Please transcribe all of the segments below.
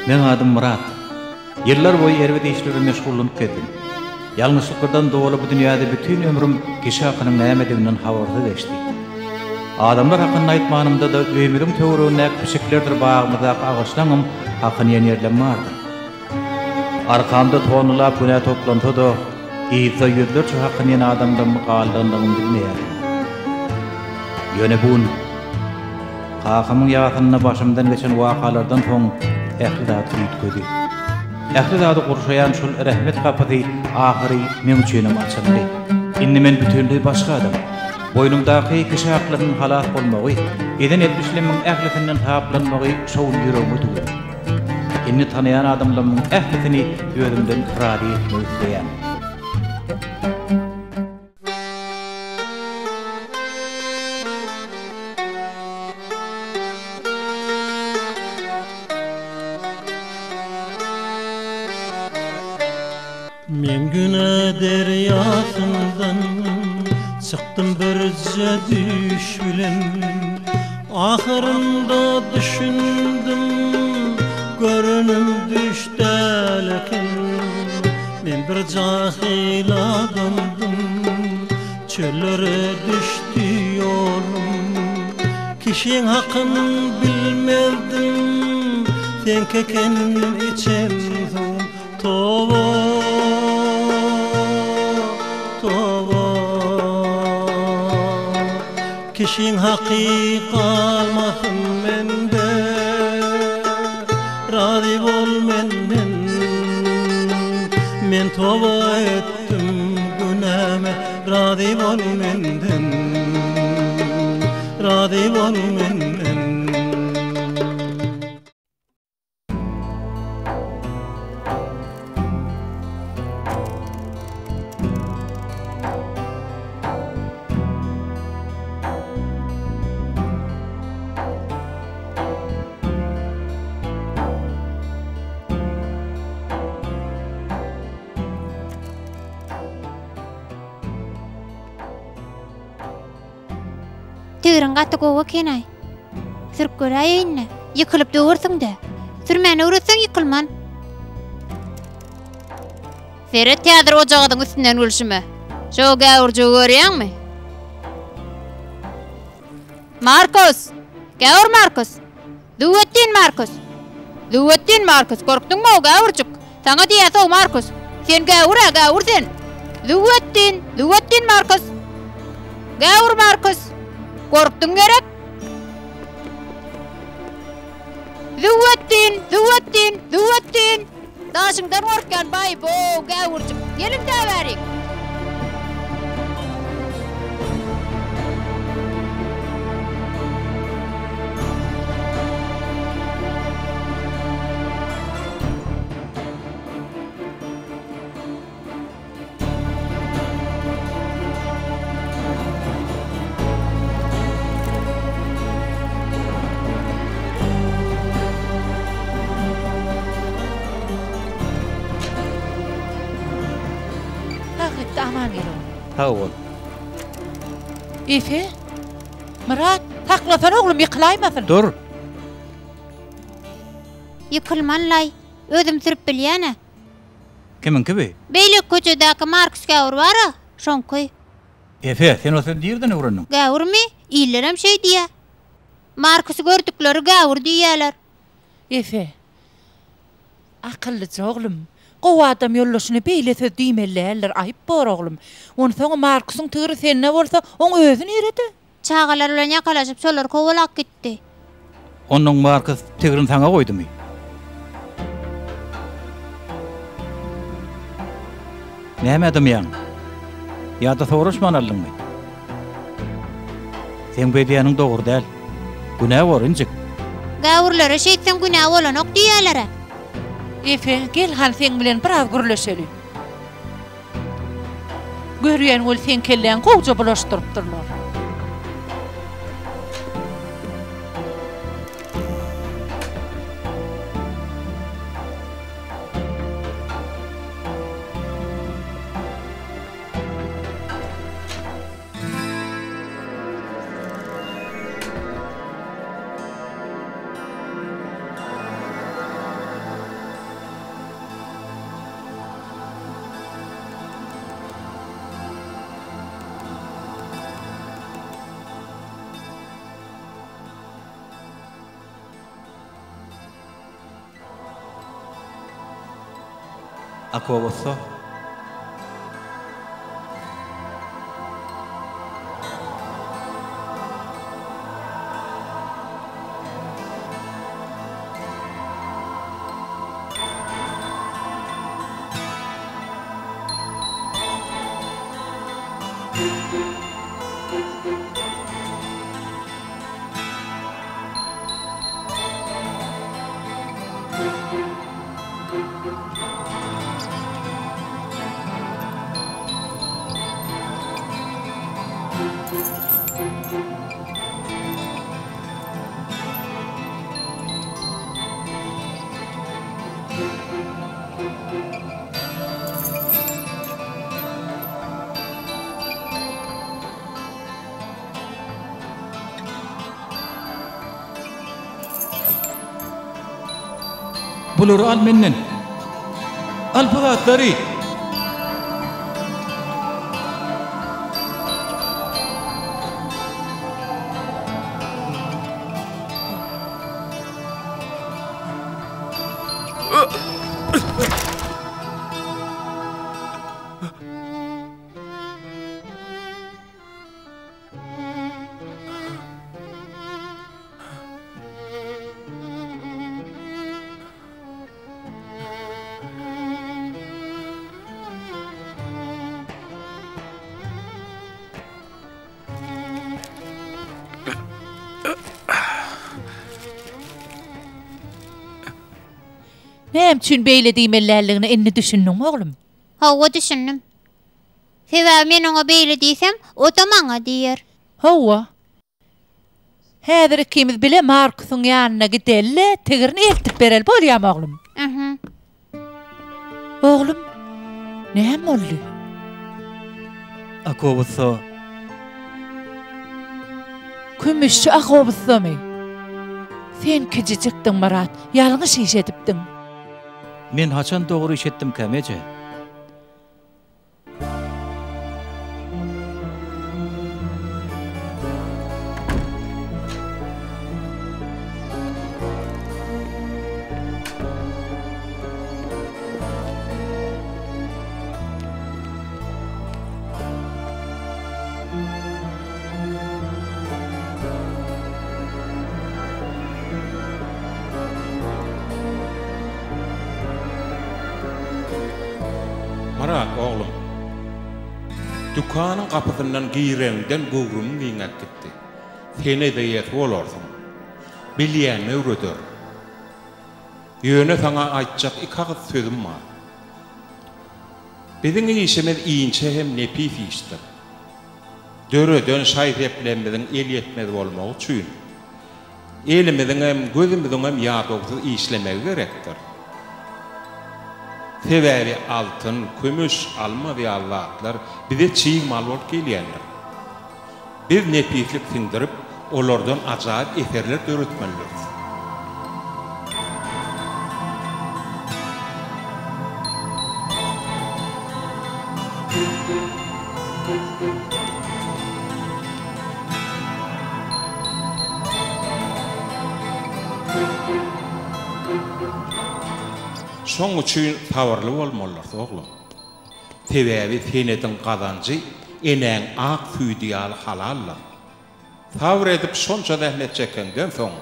Meň adym Myrat. Ýyllar boýy erbet işler bilen meşgullanyp gezdim. Ýalňyşlyklardan doly bu dünýäde bütin ömrüm kişi hakynyň nämediginden habarsyz geçdi. Adamlar hakynda aýtmanymda-da öýümiziň töweregindäki pişiklerdir bagymyzdaky agaçlaňam hakyny iýen ýerlem bardyr. Arkamda tonnalap günä toplansa-da, yzda ýüzlerçe hakyny iýen adamlaryň galdandygyny bilmeýärdim. Ýöne bu gün kakamyň ýasynda başymdan geçen wakalardan soň ähli zat üýtgedi. Ähli zady gurşaýan şol rehmet gapysy ahyry meň üçinem açyldy. Indi men bütinleý başga adam. Boýnumdaky kişi haklarynyň halas bolmagy, eden etmişlerimiň ählisinden saplanmagy şo gün ýüregime düwdüm. Indi tanaýan adamlarymyň ählisini özümden razy etmek isleýän. Men günä derýasyndan çykdym birje düýş bilen Ahyrynda düşündim görenim düýş däl eken Men bir jahyl adamdym Çöllere düşdi ýolum Kişiň hakyn bilmezdim Seňki eken içen suwum Toba, toba Kişiň haky galmasyn mende Razy bol menden Men toba etdim günäme Razy bol menden Razy bol menden. Tigriň gaty gowy ekenaý. Sürüp göräýeýin-le. Ýykylyp döwersiň-dä. Sürmäni öwretseň ýykylman. Seret häzir ojagazyň üstünden gülşüme. Şo gäwürjigi görýäňmi? Markus! Gäwür Markus! Züwwetdin Markus! Züwwetdin Markus, gorkduňmy-ow, gäwürjik? Saňa diýýäs-ow, Markus! Sen gäwür-ä, gäwür sen! Züwwetdin! Züwwetdin Markus! Gäwür Markus! Gorkduň gerek? Züwwetdin! Züwwetdin! Züwwetdin! Daşyňdan gorkýan baý-bow, gäwürjik! Geliň-dä bärik! Sag gitdi aman gel oglum. Sag bol. Efe. Myrat, saklasana oglum ýykylaýmasyn. Dur. Ýykylman-laý. Özüm sürüp bilýän-ä. Kimiňki bi? Beýleki köçedäki Markus gäwür bar-a, şoňky. Efe, sen o sözi nireden öwrendiň? Gäwürmi? Illerem şeý diýýä. Markusy gördükleri gäwür diýýäler. Efe, akyllyja oglum. Gowy adam ýoldaşyna beýle söz diýmeli däldir, aýyp bor oglum. Onsoňam Markusyň tigiri sende bolsa, oň özi nirede? Çagalar bilen ýakalaşyp şolary kowalap gitdi. Onnoň Markus tigrini saňa goýdumy? Nämä dymýaň? Ýa-da soraşman aldyňmy? Seň bu edýäniň dogry däl. Günä bor, injik. Gäwürlere şeýtseň günä bolanok diýýäler-ä. Efe, gel hany seň bilen biraz gürleşeli. Görýän weli seň kelläňi gowja bulaşdyrypdyrlar. Akow ussa. Bulary al menden. Al bu zatlary. Näme üçin beýle diýmelidigine indi düşündiňmi, oglum? Hawa, düşündim. Sebäbi men oňa beýle diýsem, o-da maňa diýer. Hawa. Häzir ikimiz bile Markusyň ýanyna gideli-de, tigrini eltip bereli, bolýamy, oglum? Mhm. Oglum, näme boldy? Akow ussa. Kümüşçi Akow ussamy? Sen kijijikdiň, Myrat, ýalňyş iş edipdiň. Men haçan dogry iş etdimkäm, eje? Myrat, oglum, dükanyň gapysyndan gireňden göwrümiň giňäp gitdi. Senet eýesi bolarsyň. Bilýänini öwrederin. Ýöne saňa aýtjak iki agyz sözüm bar. Biziň işimiz inçe hem nepis işdir. Döreden şaý-seplerimiziň elýetmez bolmagy üçin, elimiziňem, gözümiziňem ýadawsyz işlemegi gerekdir. Sebäbi altyn, kümüş, almaz ýaly zatlar bize çig mal bolup gelýändir. Biz nepislik siňdirip, olardan ajaýyp eserler döretmelidiris. Şoň üçin sabyrly bolmalydyrys, oglum. Sebäbi senediň gazanjy enäň ak süýdi ýaly halaldyr. Sabyr edip şonça zähmet çekeňden soň,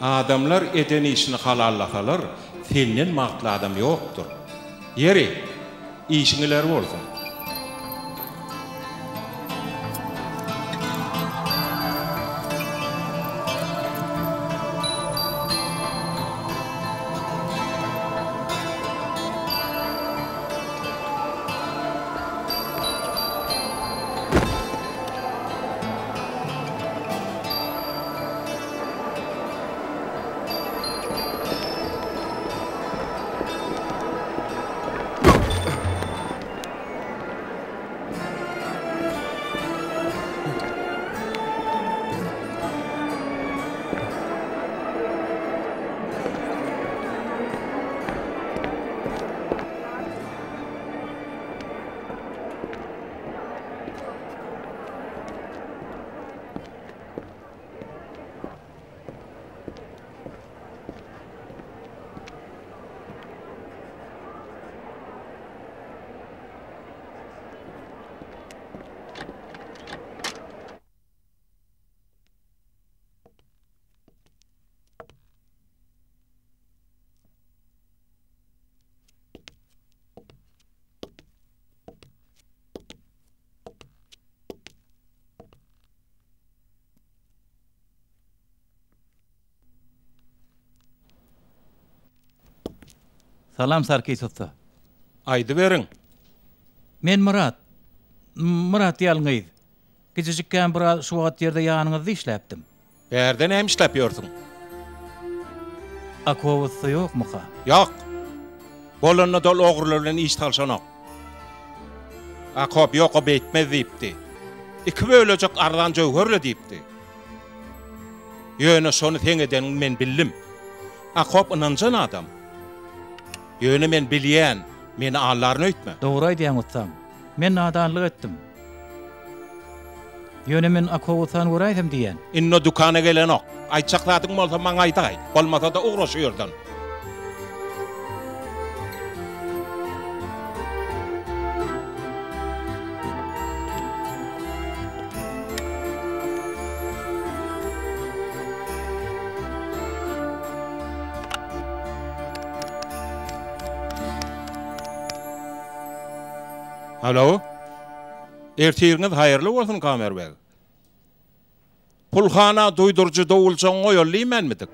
adamlar eden işini halallasalar, senden bagtly adam ýokdur. Ýeri, işiň ileri bolsun! Salam Sarkis ussa. Aýdyberiň. Men Myrat. Myrat ýalňyz. Kijijikkäm biraz şu wagt ýerde ýanyňyzda işläpdim. Bärde näme işläp ýörsüň? Akow ussa ýokmuka? Ýok. Bolanda-da ol ogrular bilen iş salşanok. Akow ýok o beýtmez diýipdi. Iki bölejik arzan jöwher-le diýipdi. Ýöne şony seň edeniňi men bildim. Akow ynanjan adam. Ýöne men bilýän, meni aldaryn öýtme. Dogry aýdýaň ussam. Men nadanlyk etdim. Ýöne men Akowusany göräýsem diýýän. Indi o dükana gelenok. Aýtjak zadyň bolsa maňa aýdaý. Bolmasa-da ugra şu ýerden. Alo. Ertiriňiz haýyrly bolsun Kamer beg. Pulhana duýduryjy dowuljagyňy goýaly diýmänmidik?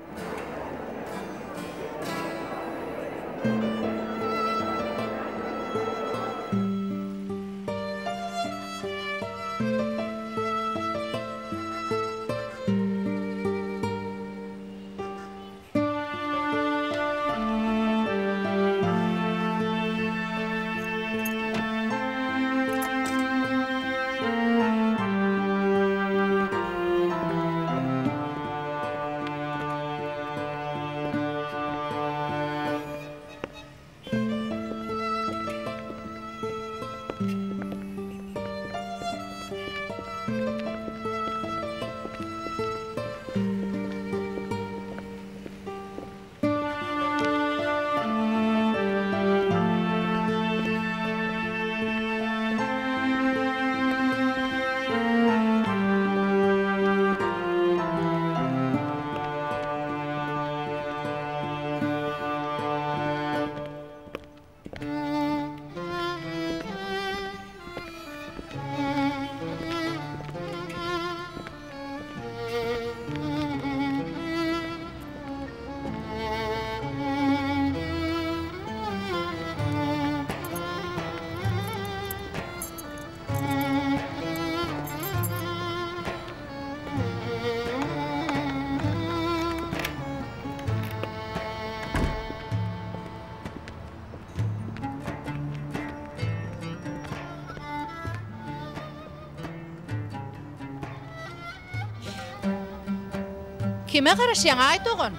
Kime garaşýaň, aý dogan?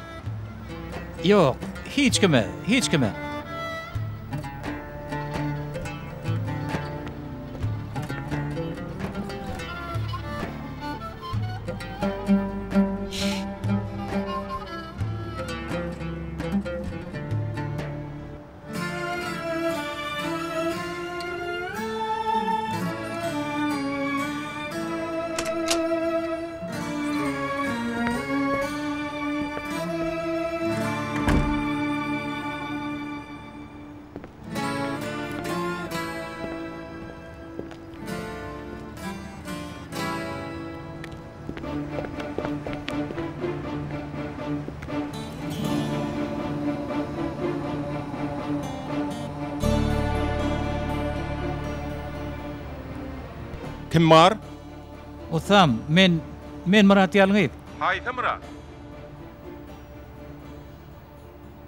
Ýok, hiç kime, hiç kime. Kim bar? Ussam, men, men Myrat Ýalňyz. Haýsy Myrat?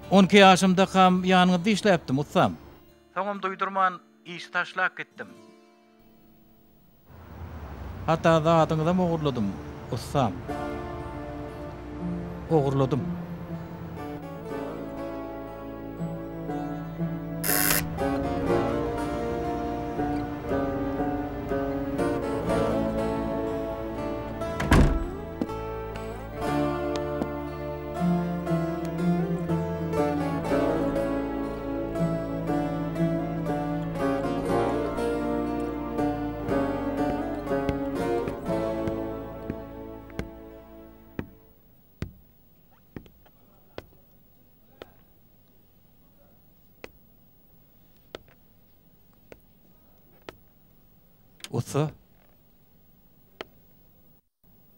On iki ýaşymdakam ýanyňyzda işläpdim, ussam. Soňam duýdurman işi taşlap gitdim. Hatda zadyňyzam ogurladym, ussam. Ogurladym. Ussa.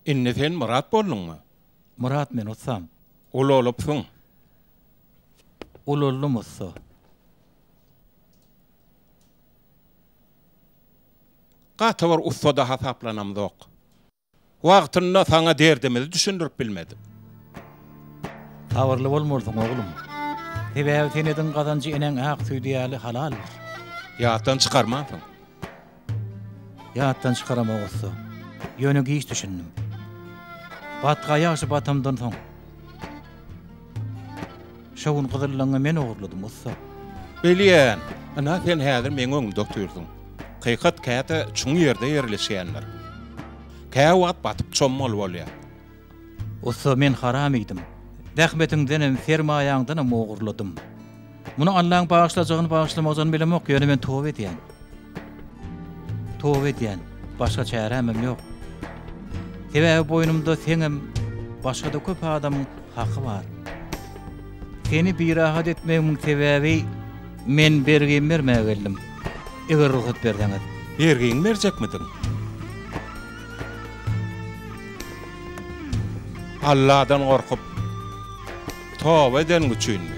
Indi sen Myrat bolduňmy? Myrat men, ussam. Ulalypsyň. Ulaldym, ussa. Gaty bir ussada hasaplanamzok. Wagtynda saňa derdimizi düşündirip bilmedik. Sabyrly bolmalysyň, oglum. Sebäbi senediň gazanjy eneň ak süýdi ýaly halaldyr. Ýatdan çykarmansyň. Ýatdan çykaramok, ussa. Ýöne giç düşündim. Batga ýagşy batamdan soň. Şo gün gyzyllaňňy men ogurladym, ussa. Bilýän. Ynha, sen häzir meň öňümde otyrsyň. Hakykat käte çuň ýerde ýerleşýändir. Käwagt batyp çommaly bolýar. Ussa, men haram iýdim. Zähmetiňdenem, sermaýaňdanam ogurladym. Muny Allaň bagyşlajagyny, bagyşlamajagyny bilemok, ýöne men toba edýän. Toba edýän. Başga çärämem ýok. Sebäbi boýnumda seňem, başga-da köp adamyň haky bar. Seni birahat etmegimiň sebäbi men bergimi bermäge geldim. Eger rugsat berseňiz. Bergiňi berjekmidiň? Alladan gorkup, toba edeniň üçinmi?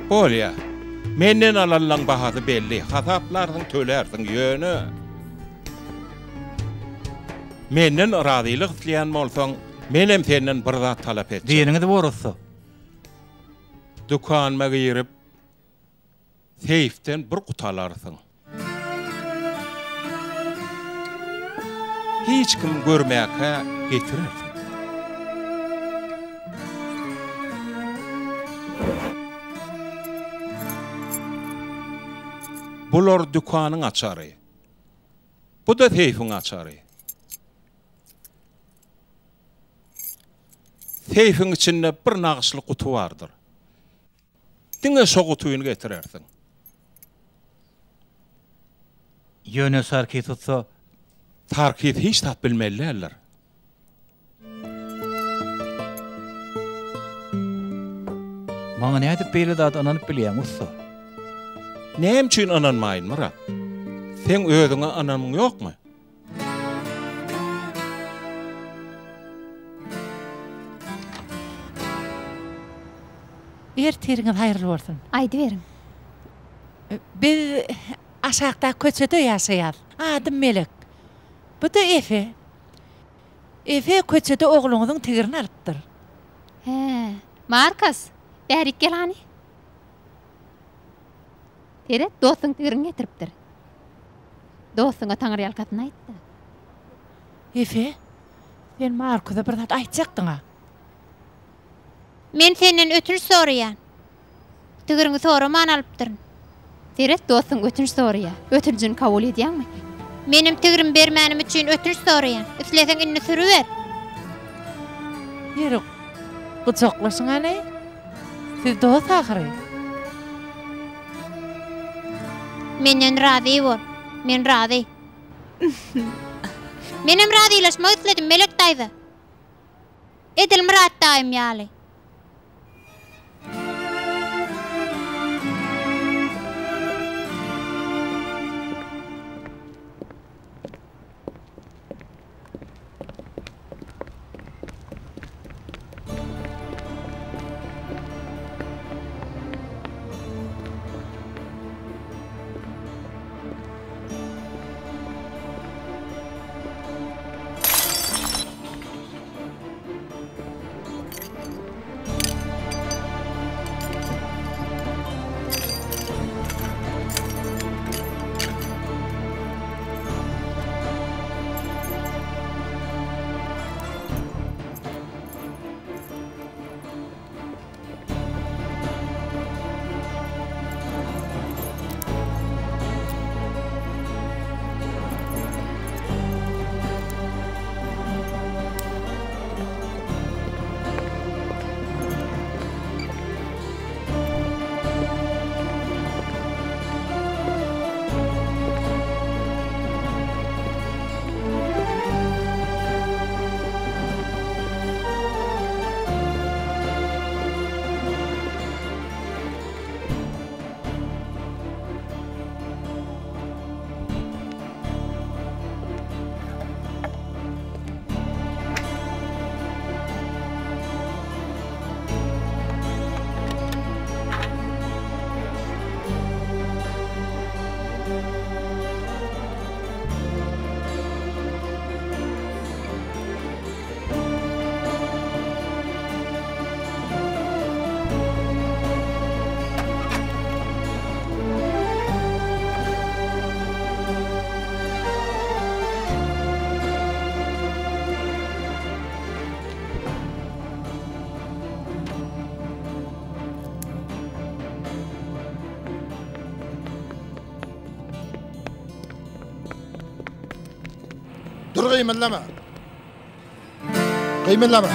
Bolýa. Menden alanlaň bahasy belli, hasaplarsyň, tölärsiň, ýöne menden razylyk isleýän bolsaň, menem senden bir zat talap etjek. Diýeniňiz bor ussa. Dükanyma girip, Seýfden bir guty alarsyň. Hiç kim görmäkä getirersiň. Bular dükanyň açary. Bu-da seýfiň açary. Seýfiň içinde bir nagyşly guty bardyr. Diňe şo gutyny getirersiň. Ýöne Sarkis ussa. Sarkis hiç zat bilmeli däldir. Maňa nädip beýle zady ynanyp bilýäň, ussa? Näme üçin ynanmaýyn, Myrat? Seň özüňe ynamyň ýokmy? Ertiriňiz haýyrly bolsun. Aýdyberiň. Biz aşakdaky köçede ýaşaýas. Adym Melek. Bu-da Efe. Efe köçede ogluňyzyň tigrini alypdyr. Hä, Markas, bärik gel hany. Seret, dostuň tigrini getiripdir. Dostuňa taňryýalkasyn aýt-da. Efe, sen Markusa bir zat aýtjakdyň-a? Men senden ötünç soraýan. Tigiriňi soraman alypdyryn. Seret, dostuň ötünç soraýar. Ötünjini kabul edýäňmi? Menem tigrimi bermänim üçin ötünç soraýan. Isleseň indi sürüber. Ýeri, gujaklaşyň hany. Siz dost ahyry. Menden razy bol. Men razy. Menem razylaşmak isledim, Melek daýza. Edil Myrat daýym ýaly. Gymyldama. Gymyldama.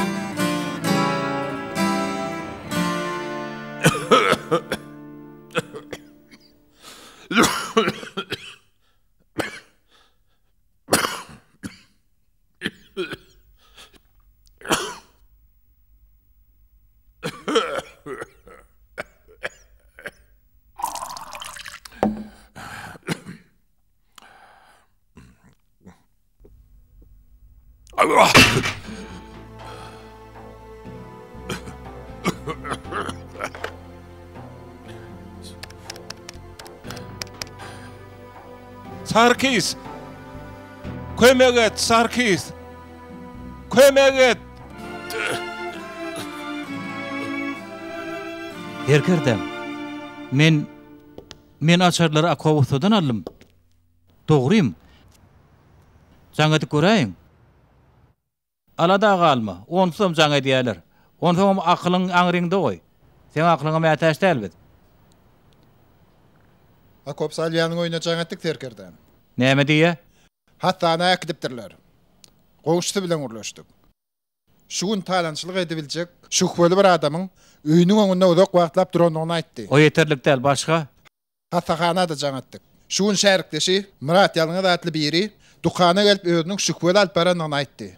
Sarkis! Kömek et, Sarkis! Kömek et! Serkerdäm, men, men açarlary Akow ussadan aldym. Dogrym. Jaň edip göräýiň. Alada galma, onsuzam jaň edýäler. Onsoňam akylyň aňryňda goý. Seň akylyňa mätäç däl biz. Akop Salýanyň öýüne jaň etdik serkerdäm. Näme diýýä? Hassahana äkidipdirler. Goňşusy bilen gürleşdik. Şu gün talaňçylyk edibiljek şübheli bir adamyň öýüniň öňünde uzak wagtlap durandygyny aýtdy. O ýeterlik däl, başga? Hassahana-da jaň etdik. Şu gün şärikdeşi Myrat Ýalňyz atly biri dükana gelip özüniň şübheli alyp barandygyny aýtdy.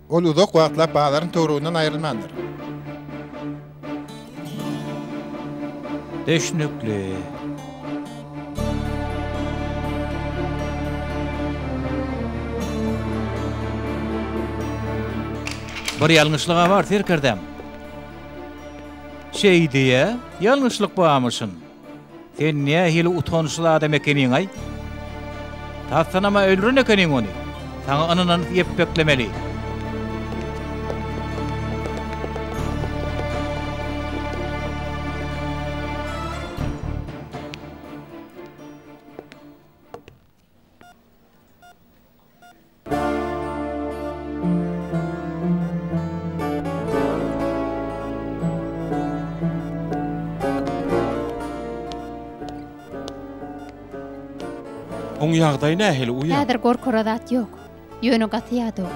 Ol uzak wagtlap bazaryň töwereginden aýrylmandyr. Düşnükli. Bir ýalňyşlyg-a bar, serkerdäm. Şeý diý-ä, ýalňyşlyk barmyşyn. Sen nähili utançsyz adam ekeniň-aý? Tasdanam-a öldüren ekeniň ony. Saňa ynananyp ýepbeklemeli. Oň ýagdaýy nähili uýa? Häzir gorkara zat ýok. Ýöne gaty ýadaw.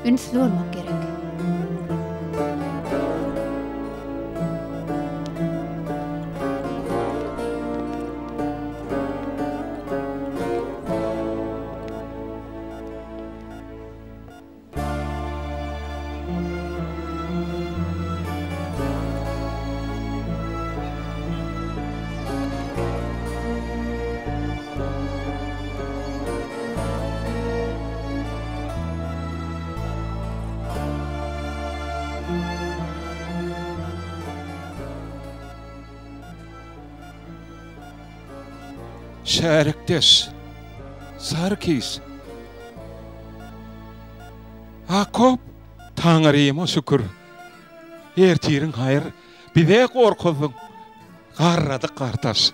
Ünsli bolmak gerek. Şärikdeş. Sarkis. Akop, Taňryma şükür. Ertiriň haýyr. Bize gorkuzdyň. Garradyk gardaş.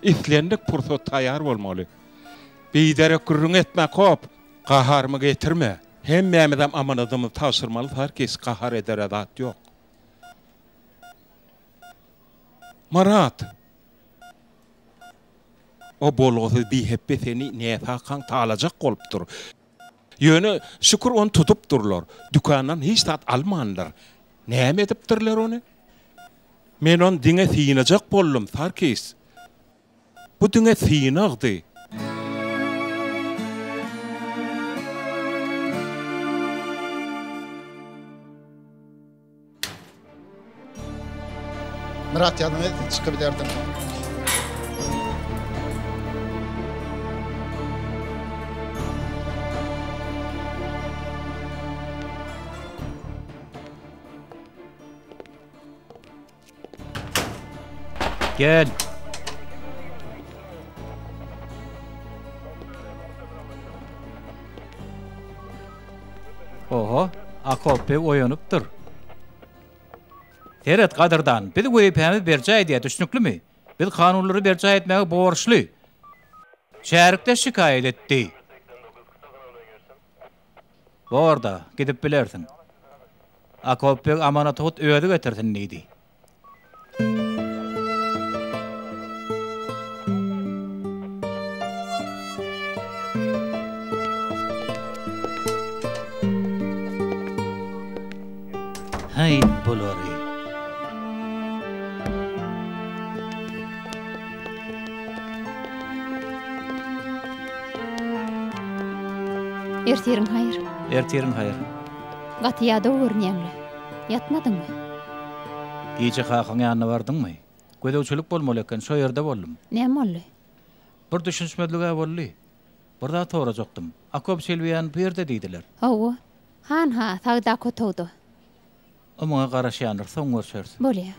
Islendik pursat taýar bolmaly. Biderek gürrüň etme, Akop. Gaharymy getirme. Hemmämizem amanadymyzy tabşyrmaly, Sarkis, gahar edere zat ýok. Myrat! O bolgusyz bihepbe seni näsagkaň talajak bolupdyr. Ýöne, şükür ony tutupdyrlar. Dükandan hiç zat almandyr. Näme edipdirler ony? Men ony diňe synajak boldum, Sarkis. Bu diňe synagdy. Myrat ýalňyz çykybilerdiň. Gel. Oho, Akop beg oýanypdyr. Seret, gadyrdan, biz wezipämizi berjaý edýäs, düşnüklimi? Biz kanunlary berjaý etmäge borçly. Şärikdeş şikaýat etdi. Bor-da, gidip bilersiň. Akop beg amanaty hut özi getirsin diýdi. Häý, bulary. Ertiriň haýyr. Ertiriň haýyr. Gaty ýadaw görünýäň-le. Ýatmadyňmy? Gije kakaň ýanyna bardyňmy? Gözegçilik bolmaly eken, şo ýerde boldum. Näme boldy? Bir düşünişmezlig-ä boldy. Bir zat sorajakdym. Akop Silwiýan bu ýerde diýdiler. Hawa. Hanha, sagdaky otagda. O muňa garaşýandyr, soň görşeris. Bolýa.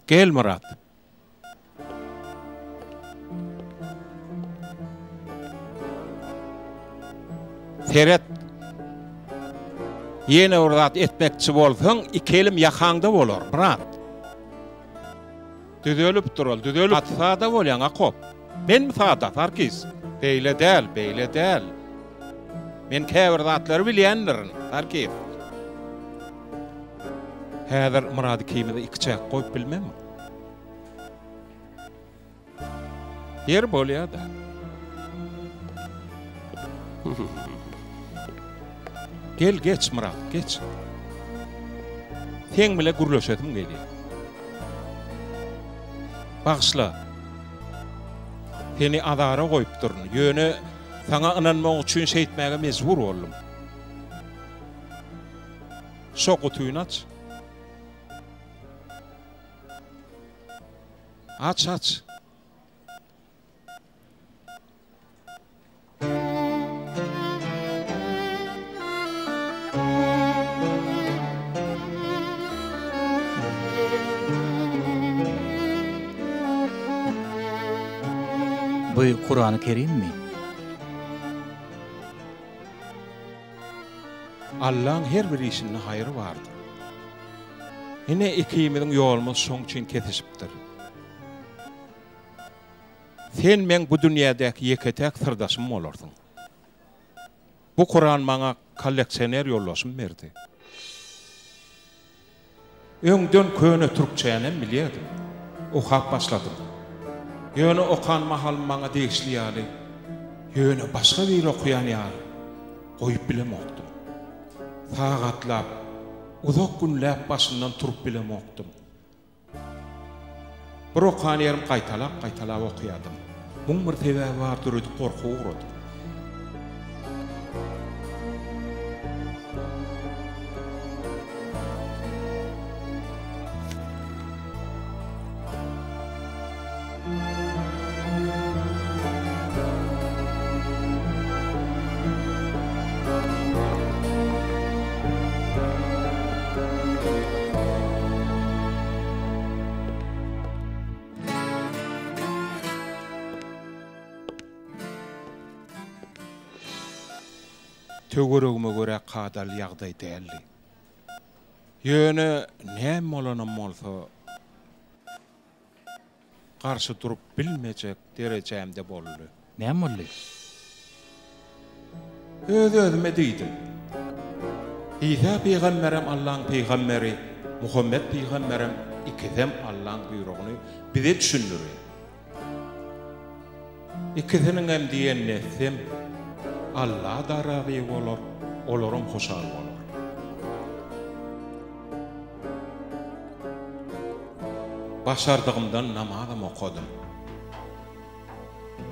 Gel, Myrat. Seret. Ýene bir zat etmekçi bolsaň, iki elim ýakaňda bolar, Myrat. Düzelipdir ol, düzelip. Gaty sada bolýaň, Akop. Menmi sada, Sarkis? Beýle däl, beýle däl. Men käbir zatlary bilýändirin, Sarkis. Häzir Myrat ikimizi ikiçäk goýup bilmem. Ýeri bolýa-da. Gel geç Myrat, geç. Seň bile gürleşesim gelýär. Bagyşla. Seni azara goýupdyryn. Ýöne saňa ynanmak üçin şeýtmäge mejbur boldum. Şo gutyny aç. Aç, aç. Bu Kurany Kerimmi? Allaň her bir işinde haýyr bardyr. Ine ikimiziň ýolumyz şoň üçin kesişipdir. Sen meň bu dünýädäki ýeke-täk syrdaşym bolarsyň. Bu Kuran maňa kolleksioner ýoldaşym berdi. Öňden köne türkçänem bilýärdim. Okap başladym. Ýöne okan mahalym maňa degişli ýaly, ýöne başga biri okaýan ýaly goýup bilemokdym. Sagatlap, uzak günläp başyndan turup bilemokdym. Bir okan ýerim gaýtalap-gaýtalap okaýardym. Muň bir sebäbi bardyr öýdüp gorkup ugradym. Töweregime görä kadaly ýagdaý däldi. Ýöne näme bolanam bolsa, garşy durup bilmejek derejämde boldy. Näme boldy? Öz-özüme diýdim. Isa pygamberem Allaň pygamberi, Muhammet pygamberem ikisem Allaň buýrugyny bize düşündirýär. Ikisiniňem diýenini etsem, Alla-da razy bolar, olaram hoşal bolar. Başardygymdan namazam okadym.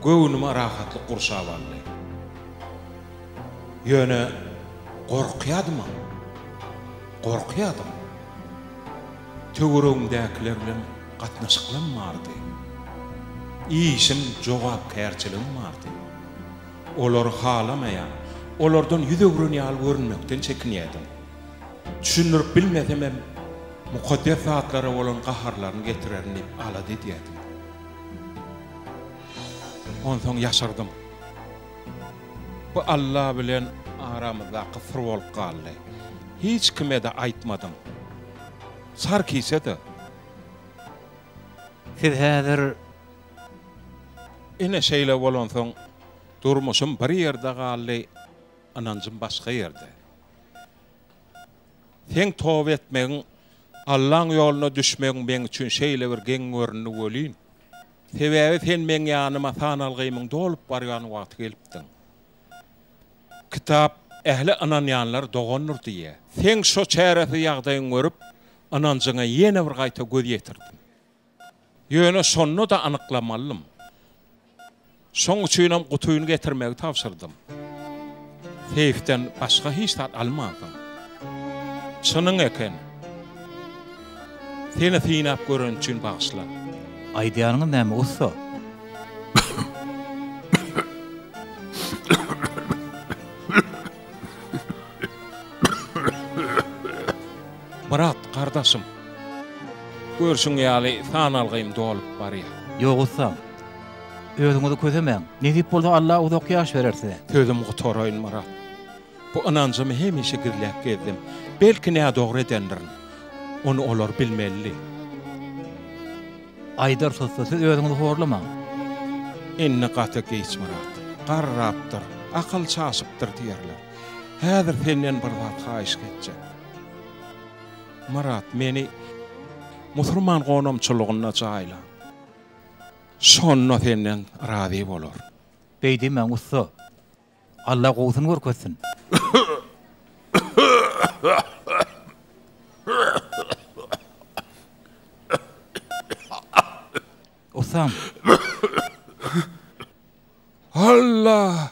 Göwnümi rahatlyk gurşap aldy. Ýöne gorkýadymam. Gorkýadym. Töweregimdäkiler bilen gatnaşyklam bardy. Işim, jogapkärçiligim bardy. Olary halamaýan, olardan ýüz öwren ýaly görünmekden çekinýärdim. Düşündirip bilmesemem, mukaddes zatlara bolan gaharlaryny getirerin diýip alada edýärdim. Onsoň ýaşyrdym. Bu Alla bilen aramyzdaky syr bolup galdy. Hiç kime-de aýtmadym. Sarkise-de. Siz häzir. Ine şeýle bolansoň, durmuşym bir ýerde galdy, ynanjym başga ýerde. Seň toba etmegiň, Allaň ýoluna düşmegiň meň üçin şeýle bir geň göründi welin. Sebäbi sen meň ýanyma sanalgymyň dolup barýan wagty gelipdiň. Kitap ähli ynanýanlar dogandyr diýýär. Seň şo çäresiz ýagdaýyňy görüp, ynanjyňa ýene bir gaýta göz ýetirdim. Ýöne şonda-da anyklamalydym. Şoň üçinem gutyny getirmegi tabşyrdym. Seýfden başga hiç zat almansyň. Çynyň eken. Seni synap gören üçin bagyşla. Aýdýanyňyz näme, ussa? Myrat, gardaşym. Görşüň ýaly, sanalgym dolup barýar. Ýok, ussam. Özüňizi kösemäň. Nesip bolsa Allah uzak ýaş berer size. Sözüm gutaraýyn Myrat. Bu ynanjymy hemişe gizläp gezdim. Belki nädogry edendirin. Ony olar bilmelidi. Aýdarys ussa, siz özüňizi horlamaň. Indi gaty giç Myrat. Garrapdyr, akyl çaşypdyr diýerler. Häzir senden bir zat haýyş etjek. Myrat, meni musurman gonamçylygynda jaýla. Şonda senden razy bolar. Beý diýmäň, ussa. Alla gowusyny görkezsin. Ussam. Alla!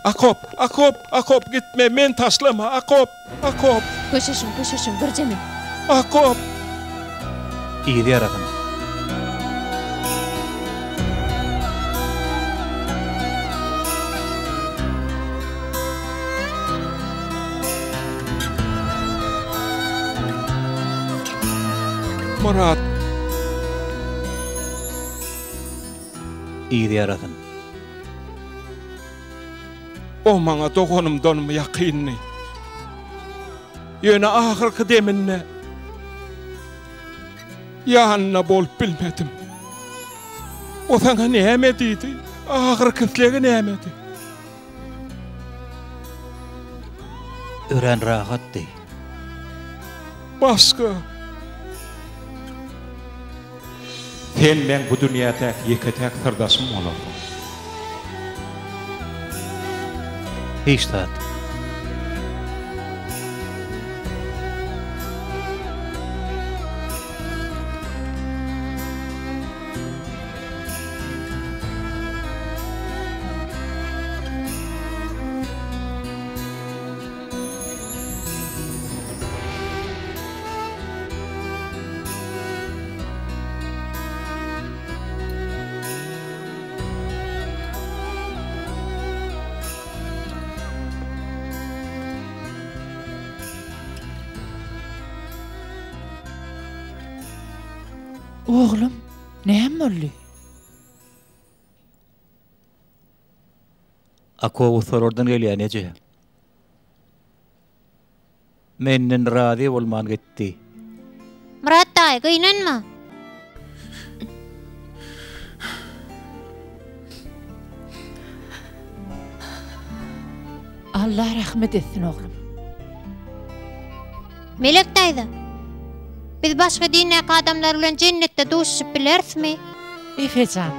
Akop, Akop, Akop gitme, meni taşlama, Akop, Akop. Köşeşiň, köşeşiň, birje men. Akop! Yzy ýarasyn. Myrat. Yzy ýarasyn. O maňa doganymdanm ýakyndy. Ýöne ahyrky deminde ýanynda bolup bilmedim. O saňa näme diýdi? Ahyrky islegi nämedi? Örän rahatdy. Başga. Sen meň bu dünýädäki ýeke-täk syrdaşym bolarsyň. Hiç zat. Oglum, näme boldy? Akow ussalardan gelýän eje. Menden razy bolman gitdi. Myrat daýy, gynanma. Allah rahmet etsin oglum. Melek daýza, biz başga dindäki adamlar bilen jennetde duşuşyp bilerismi? Efe jan.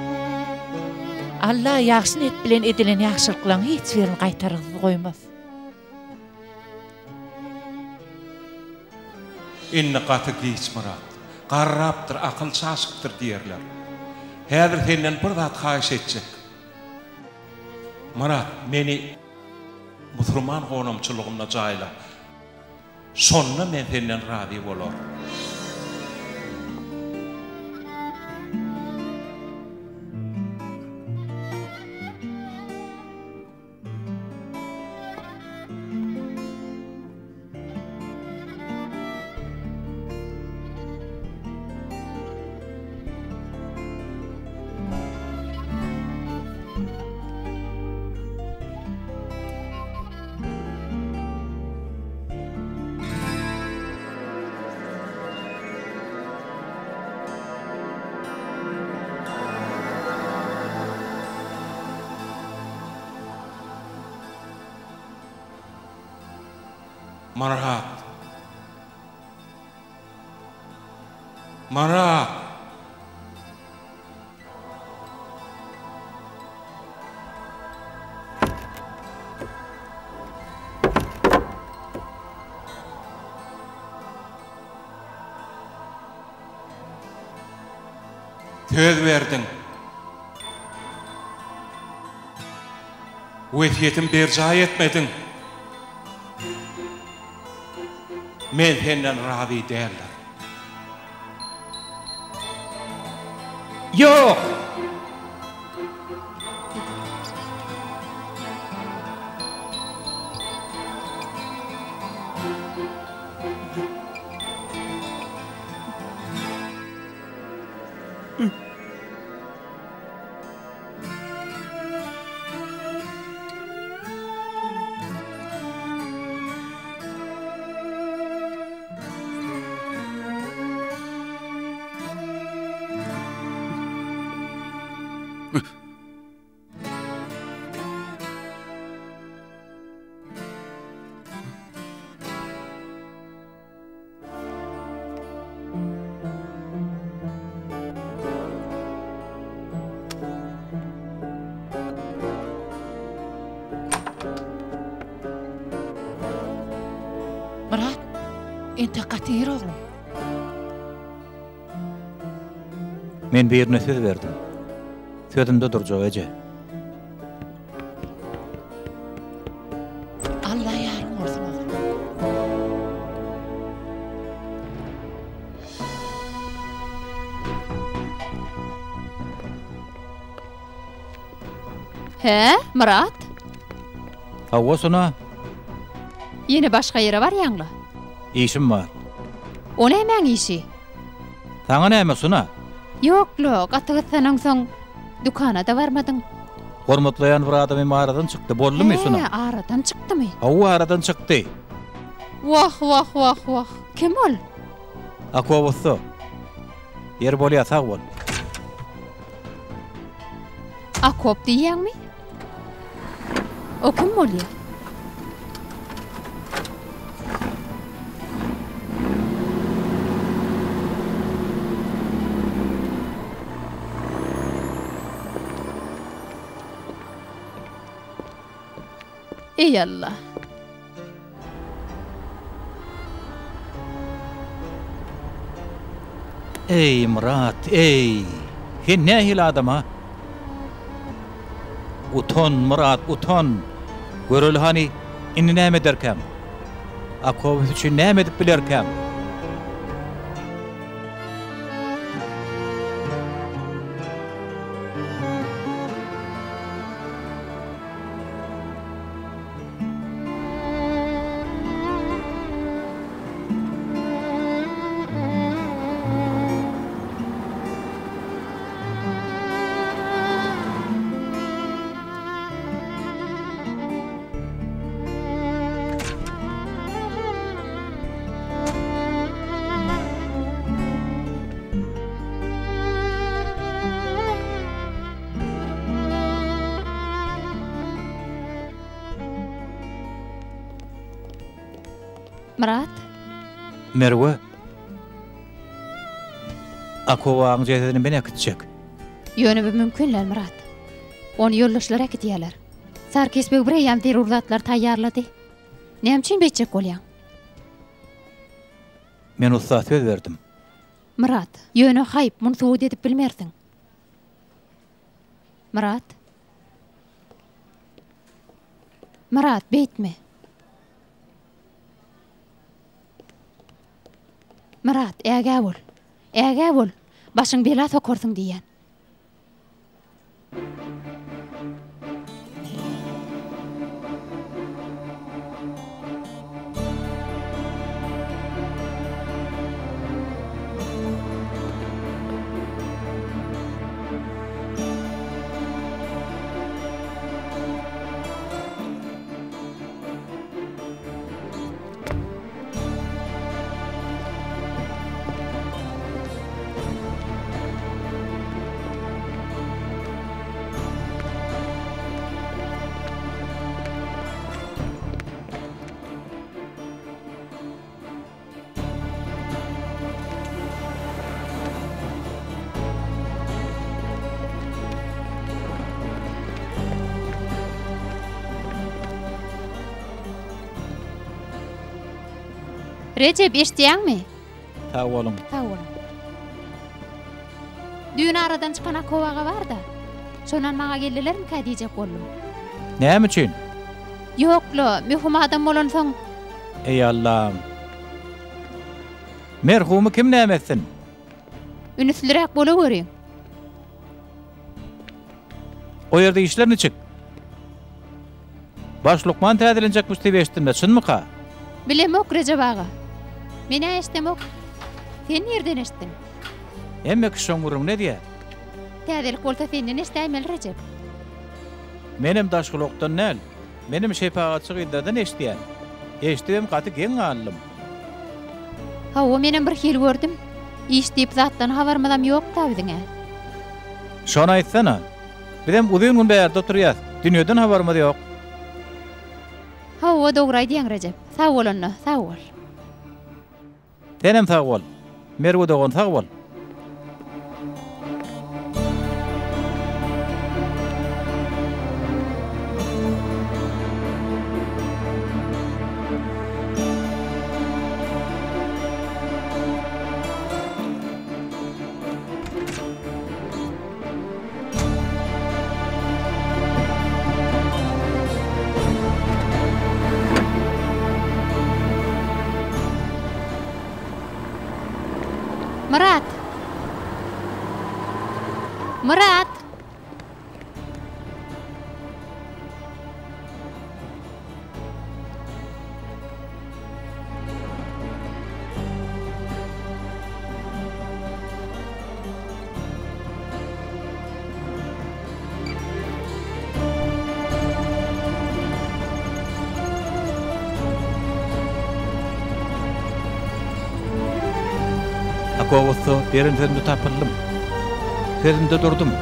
Allah ýagşy niýet bilen edilen ýagşylyklaryň hiç birini gaýtargysyz goýmaz. Indi gaty giç Myrat. Garrapdyr, akyl çaşypdyr diýerler. Häzir senden bir zat haýyş etjek. Myrat, meni musurman gonamçylygynda jaýla. Şonda men senden razy bolaryn. Myrat! Myrat! Söz berdiň. Wesýetimi berjaý etmediň. Men senden razy däldir. Ýok! Myrat, entek gaty ir oglum. Men birine söz berdim. Sözümde durjak eje. Alla ýaryň bolsun oglum. Hä, Myrat? Hawa, Sona. Ýene başga ýere barýaň-la? Işim bar. O nämäň işi? Saňa näme, Sona? Ýok-la, gaty gyssanaňsoň, dükana-da barmadyň. Hormatlaýan bir adamym aradan çykdy, boldumy, Sona? Hä, aradan çykdymy? Hawa, aradan çykdy. Wah, wah, wah, wah. Kim ol? Akow ussa. Ýeri bolýa, sag bol. Akop diýýäňmi? O kim bolýa? Eý Alla! Eý, Myrat, eý! Sen nähili adam-a? Utan, Myrat, utan! Göreli hany, indi näme ederkäň? Akobus üçin näme edip bilerkäň? Myrat. Merwe. Akowagyň jesedini men äkitjek. Ýöne bu mümkin däl, Myrat. Ony ýoldaşlar äkidýärler. Sarkis beg bireýýäm zerur zatlary taýýarlady. Näme üçin beýtjek bolýaň? Men ussa söz berdim. Myrat, ýöne haýp, muny subut edip bilmersiň. Myrat. Myrat, beýtme. Myrat, ägä bol. Ägä bol. Başyň bela sokarsyň diýýän. Rejep, eşidýäňmi? Sag boluň. Sag boluň. Düýn aradan çykan Akow aga bar-da. Şony almaga geldilermikä diýjek boldum. Näme üçin? Ýok-la, möhüm adam bolansoň. Eý, Allam! Merhumy kim näme etsin? Ünüsliräk bolaweriň. O ýerde işler niçik? Baş lukman täzelenjekmiş diýip eşitdim-de, çynmyka? Bilemok, Rejep aga. Men-ä eşdemok. Sen nirden eşitdiň? Hemme kişi şoň gürrüňini edýär. Täzelik bolsa senden eşdäýmeli, Rejep. Menem daşgulakdan däl. Menem şepagatçy gyzlardan eşidýän. Eşidibem gaty geň galdym. Hawa, menem bir hili gördüm. Iş diýip zatdan habarymyzam ýok-da biziň-ä. Şony aýtsana. Bizem uzyn gün bärde oturýas. Dünýeden habarymyz ýok. Hawa, dogry aýdýaň, Rejep. Sag bol onda, sag bol. Senem sag bol. Merwe dogan sag bol. Myrat! Myrat! Akow ussa, beren sözümde tapyldym. Sözümde durdum.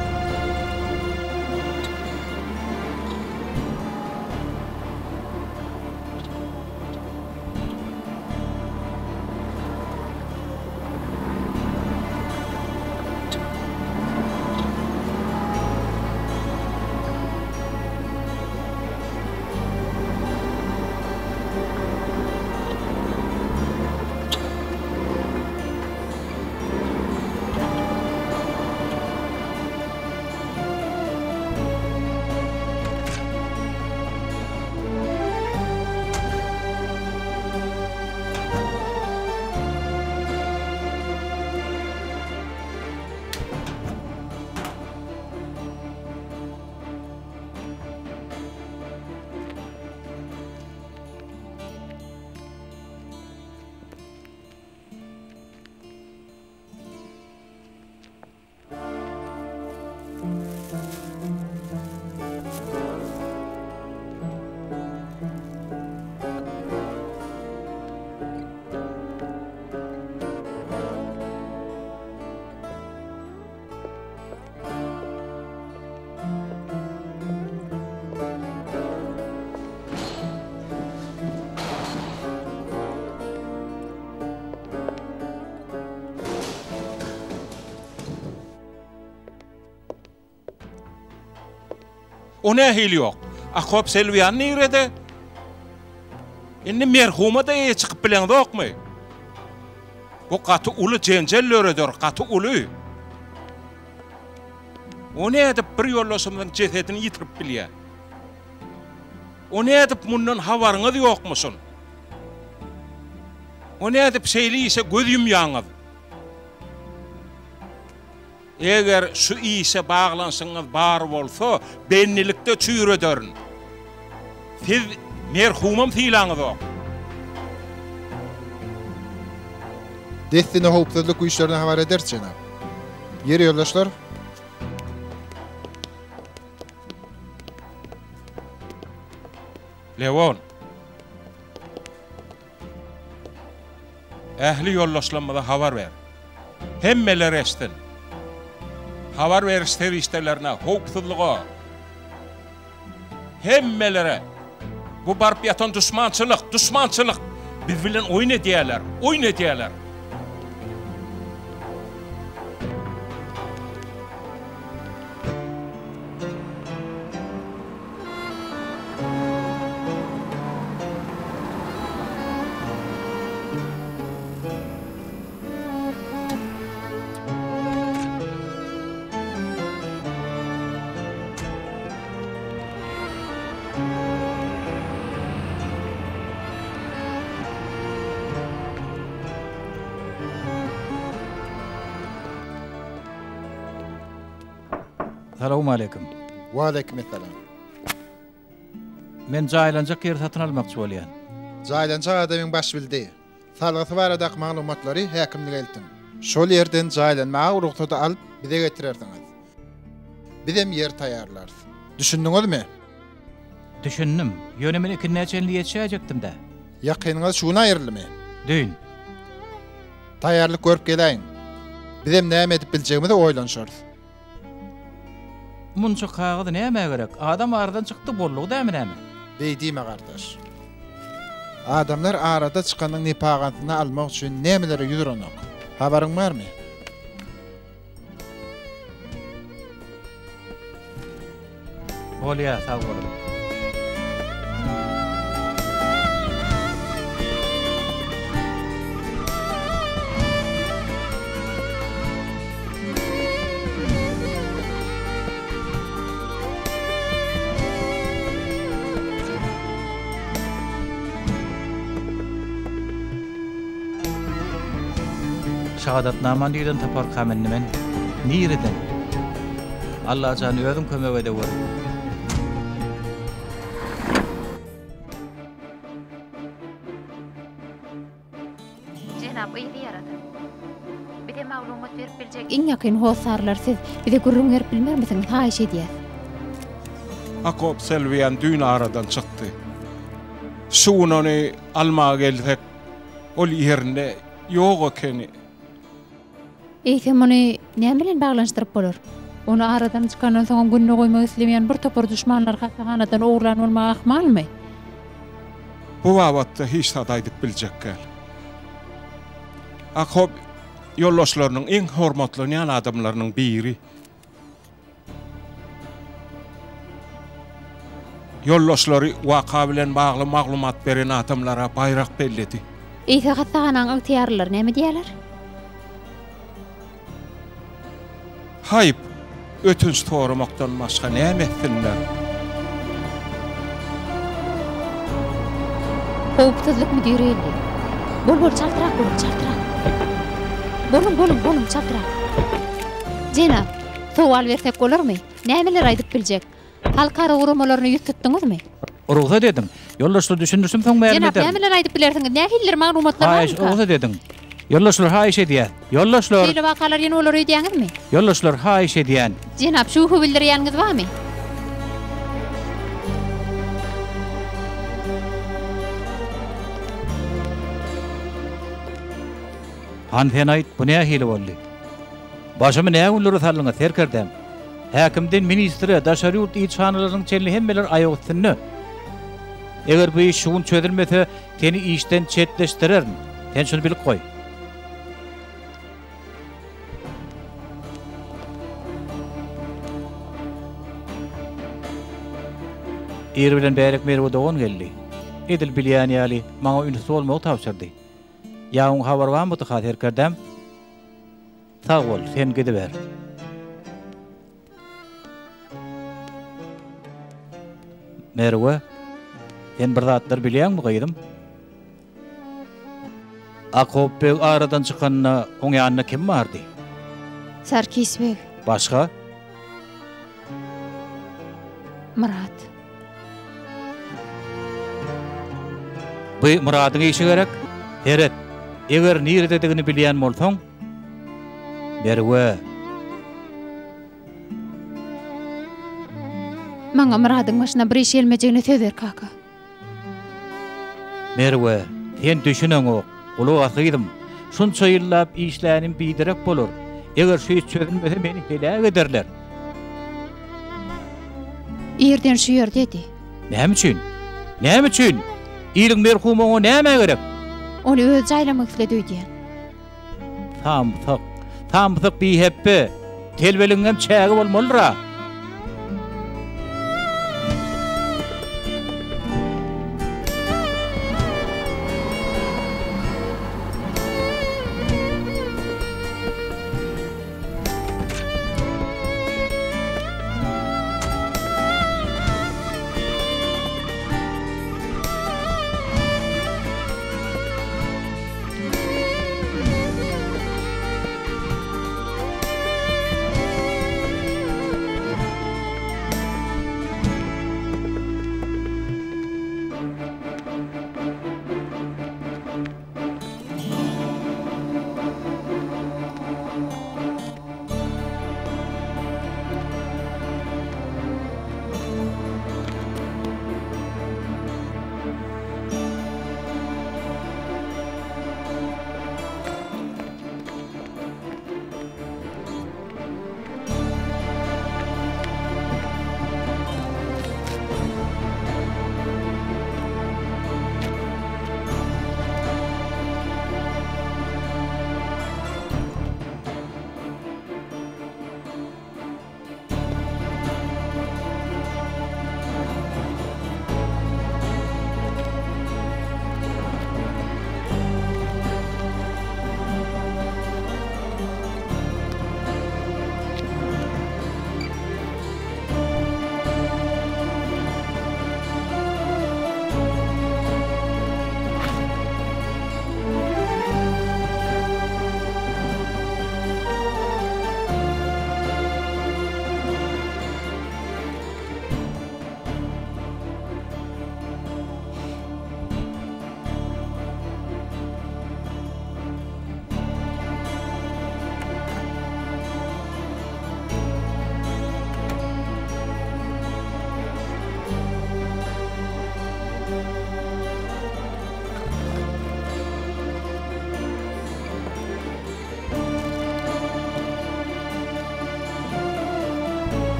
O nähili ýok? Akop Selwiýan nirede? Indi merhuma-da eýe çykyp bileňzokmy? Bu gaty uly jenjel döreder, gaty uly. O nädip bir ýoldaşymyzyň jesedini ýitirip bilýär? O nädip mundan habaryňyz ýokmuşyn? O nädip şeýle işe göz ýumýaňyz? Eger şu işe baglanyşygyňyz bar bolsa, bendilikde çüýrederin. Siz merhumam sylaňyzok. Dessine howpsuzlyk güýçlerine habar ederis, jenap. Ýeri, ýoldaşlar. Lewon. Ähli ýoldaşlarymyza habar ber. Hemmeler eşitsin. Habar beriş serişdelerine, howpsuzlyga, hemmelere bu baryp ýatan duşmançylyk, duşmançylyk! Biz bilen oýun edýärler, oýun edýärler! Salowmaleýkim. Waleýkimessalam. Men jaýlanjak ýeri satyn almakçy bolýan. Jaýlanjak adamyň baş bildi. Salgysy baradaky maglumatlary häkimlige eltiň. Şol ýerden jaýlanmaga rugsady alyp bize getirersiňiz. Bizem ýer taýýarlarys. Düşündiňizmi? Düşündim. Ýöne men ikindä çenli ýetişäýjekdim-dä. Ýakynyňyz şu gün aýryldymy? Düýn. Taýýarlyk görüp geläýiň. Bizem näme edip biljegimizi oýlanyşarys. Munça kagyz nämä gerek? Adam aradan çykdy, boldugy dämi näme? Beý diýme gardaş. Adamlar arada çykanyň nepagasyny almak üçin nämelere ýüz uranok. Habaryň barmy? Bolýa sag boluň. Şahadatnama nirden taparkam indi men? Nireden? Allajan özüň kömek edeweri. Jenap yzy ýaradan. Bize maglumat berip biljek iň ýakyn hossarlar siz. Bize gürrüň berip bilmermisiňiz haýyş edýäs. Akop Selwiýan düýn aradan çykdy. Şu gün ony almaga gelsek, ol ýerinde ýok ekeni. Eýse muny näme bilen baglanyşdyryp bolar? Ony aradan çykandan soňam gününe goýmak islemeýän bir topar duşmanlar hassahanadan ogurlan bolmagy ahmalmy? Bu babatda hiç zat aýdyp biljek däl. Akob ýoldaşlarynyň iň hormatlanýan adamlarynyň biri. Ýoldaşlary waka bilen bagly maglumat beren adamlara baýrak belledi. Eýse hassahanaň ygtyýarlylary näme diýýärler? Haýp, ötünç soramakdan başga näme etsinler? Howpsuzlyk müdiri geldi. Bol bol çaltrak boluň çaltrak. Boluň boluň boluň çaltrak. Jenap, sowal bersek bolarmy? Nämeler aýdyp biljek? Halkara guramalaryna ýüz tutduňyzmy? Rugsat ediň. Ýoldaşlar düşündirişim soň mälim Jenap, ederin. nämeler aýdyp bilersiňiz? Nähilidir maglumatlar Haýyş, barmyka? rugsat ediň. Ýoldaşlar, haýyş edýän. Ýoldaşlar! Şeýle wakalar ýene bolar öýdýäňizmi? Ýoldaşlar, haýyş edýän. Jenap, şübhe bildirýäniňiz barmy? Hany sen aýt, bu nähili boldy? Başymy nä günlere saldyňyz, serkerdäm? Häkimden ministre, daşary ýurt ilçihanalarynyň çenli hemmeler aýak üstünde. Eger bu iş şu gün çözülmese, seni işden çetleşdirerin. Sen şuny bilip goý. Ir bilen bärik Merwe dogan geldi. Edil bilýän ýaly, maňa ünsli bolmagy tabşyrdy. Ýa oň habary barmydy-ha, serkerdäm? Sag bol, sen gidiber. Merwe, sen bir zatlar bilýäňmi, gyzym? Akob beg aradan çykanda oň ýanynda kim bardy? Sarkis beg. Başga? Myrat. Bu Myradyň işi gerek. Seret, eger nirededigini bilýän bolsaň, Merwe. Maňa Myradyň başyna bir iş gelmejegine söz ber, kaka. Merwe, sen düşüneňok. Gulak as gyzym. Şunça ýyllap işlänim biderek bolar. Eger şu iş çözülmese meni heläk ederler. Irden şu ýerdedi. Näme üçin? Näme üçin? Iliň merhumy oňa nämä gerek? Ony özi jaýlamak isledi öýdýän. Samsyk. Samsyk bihepbe. Telbeligiňem çägi bolmalydyr-a.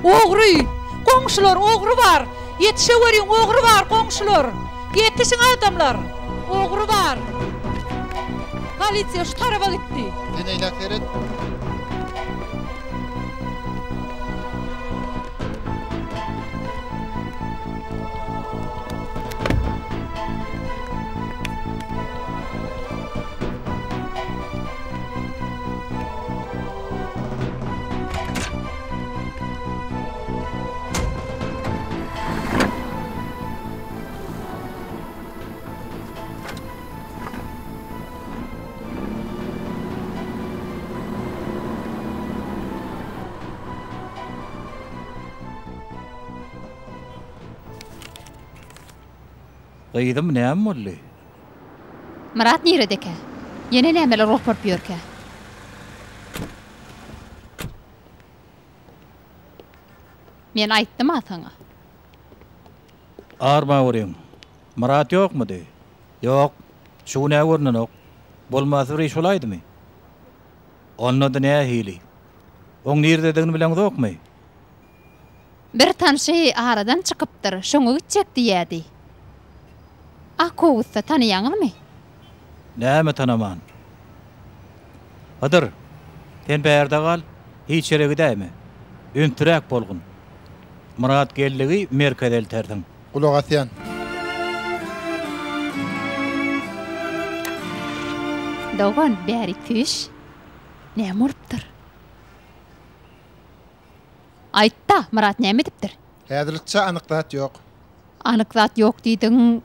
Ogry! Goňşular, ogry bar! Ýetişeweriň, ogry bar, goňşular! Ýetişiň, adamlar! Ogry bar! Polisiýa şu taraba gitdi. Sen eýläk seret. Gyzym näme boldy? Myrat niredekä? Ýene nämeler goparyp ýörkä? Men aýtdym-a saňa. Armaweriň. Myrat ýokmudy? Ýok. Şu gün-ä görnenok. Bolmasy bir iş bolaýdymy? Onda-da nähili? Oň nirededigini bileňzokmy? Bir tanşy aradan çykypdyr, şoňa gitjek diýýädi. Akowusta tanaýaňyzmy? Näme tanaman? Hydyr, sen bärde gal, hiç ýere gidäýme. Ünsüräk bolgun. Myrat geldigi merkeze eltersiň. Gulak asýan. Dogan, bärik süýş. Näme bolupdyr? Aýt-da, Myrat näme edipdir? Häzirlikçe anyk zat ýok. Anyk zat ýok diýdigiň?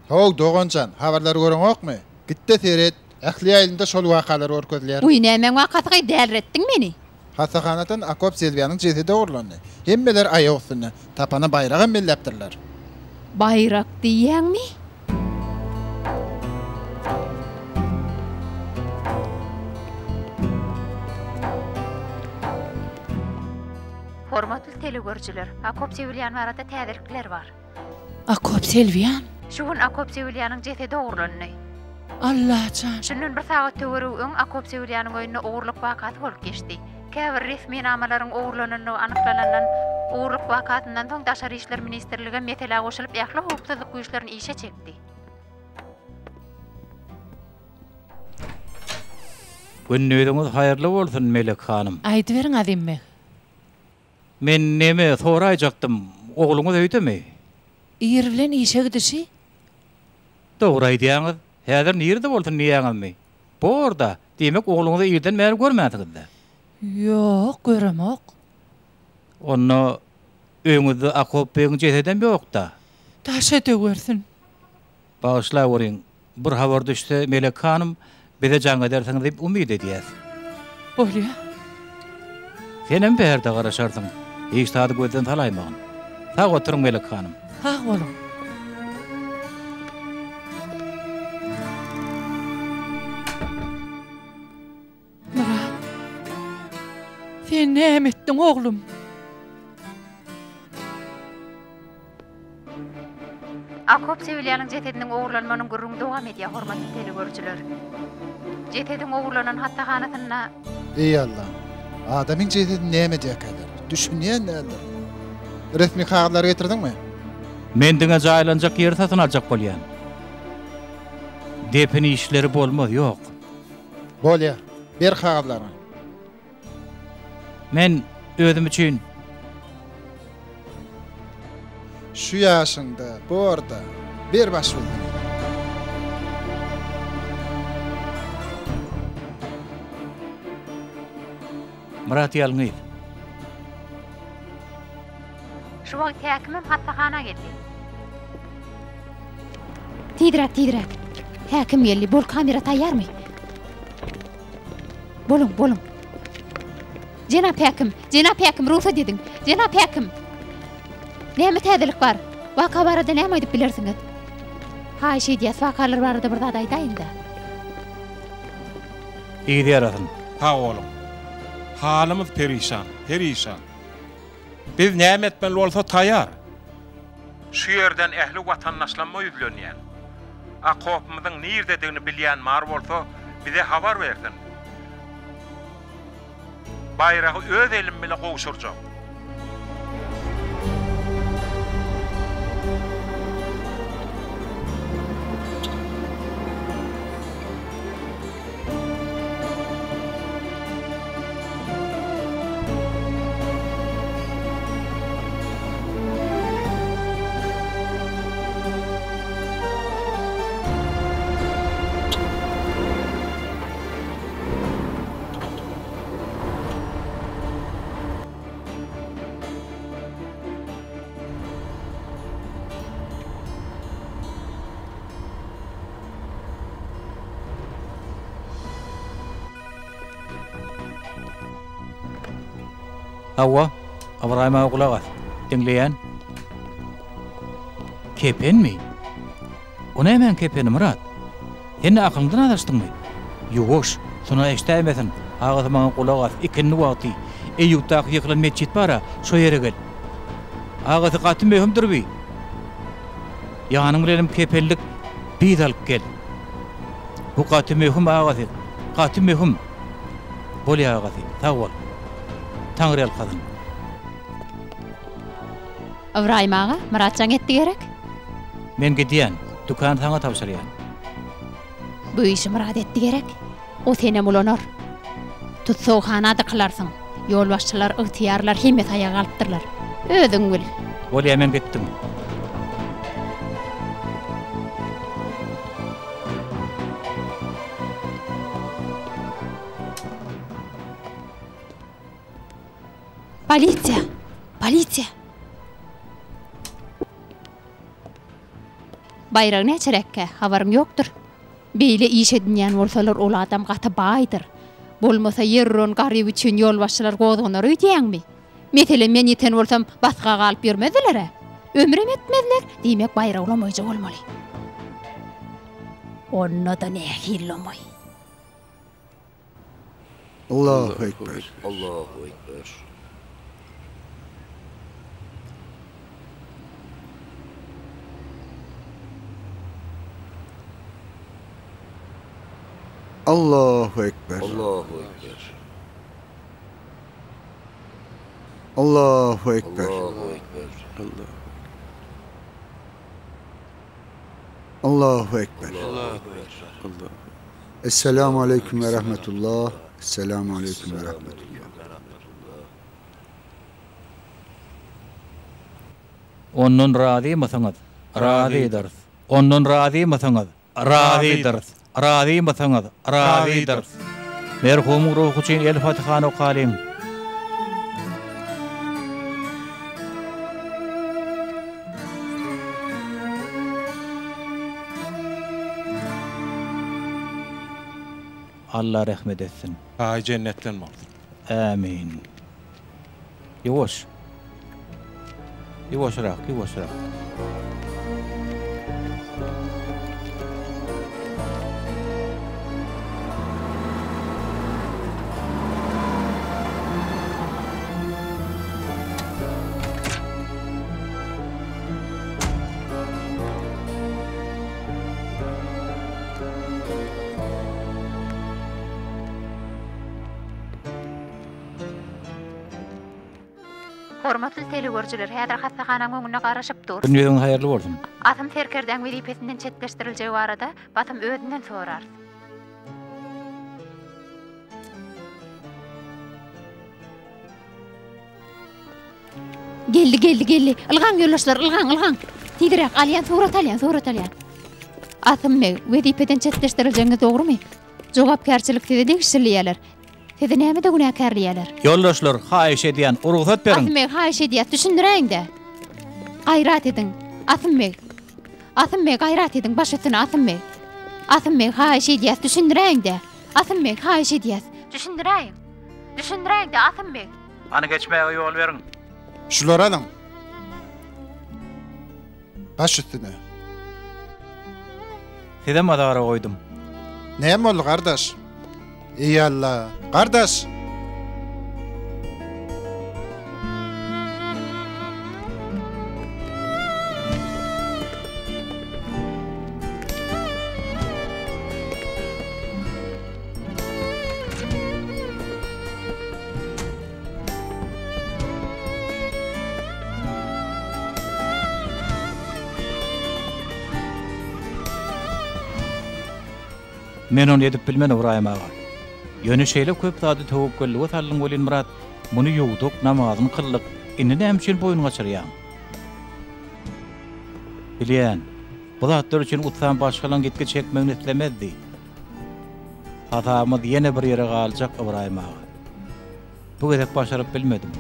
How, dogan jan, habarlary göreňokmy? Git-de seret, ähli ýaýlymda şol wakalar görkezilýär. Wiý, nämäň wakasy-gaý, däliretdiň meni. Hassahanadan Akop Selbiýanyň jesedi ogurlandy. Hemmeler aýak üstünde. Tapana baýragam belläpdirler. Baýrak diýýäňmi? Hormatly telegörüjiler, Akop Sewilýan barada täzelikler bar. Akop Selwiýan? Şu gün Akop Sewilýanyň jesedi ogurlandy. Allajan! Şundan bir sagat töweregi öň Akop Sewilýanyň öýünde ogurlyk wakasy bolup geçdi. Käbir resminamalaryň ogurlanandygy anyklanandan, ogurlyk wakasyndan soň Daşary işler ministrligem meselä goşulyp ähli howpsuzlyk güýçlerini işe çekdi. Gündiziňiz haýyrly bolsun, Melek hanym. Aýdyberiň, Azim beg. Men neme soraýjakdym, ogluňyz öýdemi? Ir bilen işe gidişi. Dogry aýdýaňyz. Häzir nirede bolsun diýýäňizmi? Bor-da, diýmek ogluňyzy irden bäri görmänsiňiz-dä? Ýok, göremok. Onda öýüňizde Akop begiň jesedem ýok-da? Daş edewersin. Bagyşlaweriň, bir habar düşse Melek hanym, bize jaň edersiňiz diýip umyt edýäs. Bolýa. Senem bärde garaşarsyň, hiç zady gözden salaýmagyn. Sag oturyň Melek hanym. Sag boluň. Myrat, sen näme etdiň oglum? Akop Sewilýanyň jesediniň ogurlanmagynyň gürrüňi dowam edýär, hormatly telegörüjiler. Jesediň ogurlanan hassahanasynda. Eý Allam! Adamyň jesedini näme edýärkäler? Düşünýän däldir. Resmi kagyzlary getirdiňmi? Men diňe jaýlanjak ýeri satyn aljak bolýan. Depin işleri bolmaz, ýok. Bolýa, ber kagyzlaryňy. Men özüm üçin. Şu ýaşyňda bor-da, ber baş bildiňi. Myrat ýalňyz. Şu wagt häkimem hassahana geldi. Tizräk, tizräk. Häkim geldi. Bol kamera taýýarmy? Boluň, boluň. Jenap häkim, jenap häkim, rugsat ediň. Jenap häkim. Näme täzelik bar? Waka barada näme aýdyp bilersiňiz? Haýyş edýäs, wakalar barada bir zat aýdaýyň-da. Yzy ýarasyn. Sag boluň. Halymyz perişan, perişan. Biz näme etmeli bolsa taýar. Şu ýerden ähli watandaşlamma ýüzlenýän. Okopymyzyň nirdedigini bilýän bar bolsa bize habar bersin. Baýragy öz elim bile gowşurjak. Hawa, Ybraýym aga gulak as. Diňleýän. Kepenmi? O nämäň kepeni, Myrat? Sen-de akylyňdan azaşdyňmy? Ýuwaş, Sona eşdäýmesin. Agasy maňa gulak as, ikindi wagty Eýýupdaky ýykylan metjit bar-a, şo ýere gel. Agasy gaty möhümdir bi. Ýanyň bilenem kepenlik biz alyp gel. Bu gaty möhüm agasy, gaty möhüm. Bolýa agasy, sag bol. Taňryýalkasyn. Ybraýym aga, Myrat jaň etdi gerek? Men gidýän, dükany saňa tabşyrýan. Bu işi Myrat etdi gerek? O senem ulanar. Tussaghana dykylarsyň. Ýolbaşçylar, ygtyýarlar hemmesi aýaga galypdyrlar. Özüň bil. Bolýa, men gitdim. Polisiýa! Polisiýa! Baýragy näçeräkkä, habaryň ýokdur. Beýle iş edinýän bolsalar ol adam gaty baýdyr. Bolmasa ýer uran garyp üçin ýolbaşçylar gozganar öýdýäňmi? Meselem men ýiten bolsam basga galyp ýörmezdiler-ä. Ömrem etmezler, diýmek baýragy lomaýja bolmaly. Onda-da nähili lomaý. Allahu Ekber. Allahu Ekber. Allahu Ekber. Allahu Ekber. Allahu Ekber. Allahu Ekber. Allahu Ekber. Allahu Ekber. Esselamu Aleýkum we Rahmetullah. Esselamu Aleýkum we Rahmetullah. Ondan razymysyňyz? Razydyrys. Ondan razymysyňyz? Razydyrys. Razymysyňyz? Razydyrys. Merhumyň ruhy üçin El-Fatihany okalyň. Alla rehmet etsin. Jaýy jennetden bolsun. Ämin. Ýuwaş. Ýuwaşrak, ýuwaşrak. Hormatly telegörüjiler, häzir hassahanaň öňünde garaşyp dur. Gün ýüzüň haýyrly bolsun. Asym serkerdäň wezipesinden çetleşdiriljegi barada basym özünden sorarys. Geldi, geldi, geldi. Ylgaň ýoldaşlar, ylgaň, ylgaň. Tizräk, alýan, surat alýan, surat alýan. Asym beg, wezipeden çetleşdiriljegiňiz dogrumy? Jogapkärçilik size degişli diýýärler. Sizi nämede günäkärleýärler? Ýoldaşlar, haýyş edýän, rugsat beriň. Asym beg, haýyş edýäs, düşündiräýiň-dä. Gaýrat ediň, Asym beg. Asym beg, gaýrat ediň, baş üstüne, Asym beg. Asym beg, haýyş edýäs, düşündiräýiň-dä. Asym beg, haýyş edýäs. Düşündiräýiň. Düşündiräýiň-dä, Asym beg. Hany geçmäge ýol beriň. Şulary alyň. Baş üstüne. Size mazara goýdum. Näme boldy gardaş? Eý Alla, gardaş! Men ony edip bilmen Ybraýym aga. Ýöne şeýle köp zady töwekgellige saldyň welin Myrat, muny ýuwduk, namazyny kyldyk, indi näme üçin boýun gaçyrýaň? Bilýän, bu zatlar üçin ussam başgalaň ýitgi çekmegini islemezdi. Hasabymyz ýene bir ýere galjak Ybraýym aga. Bu gezek başaryp bilmedim.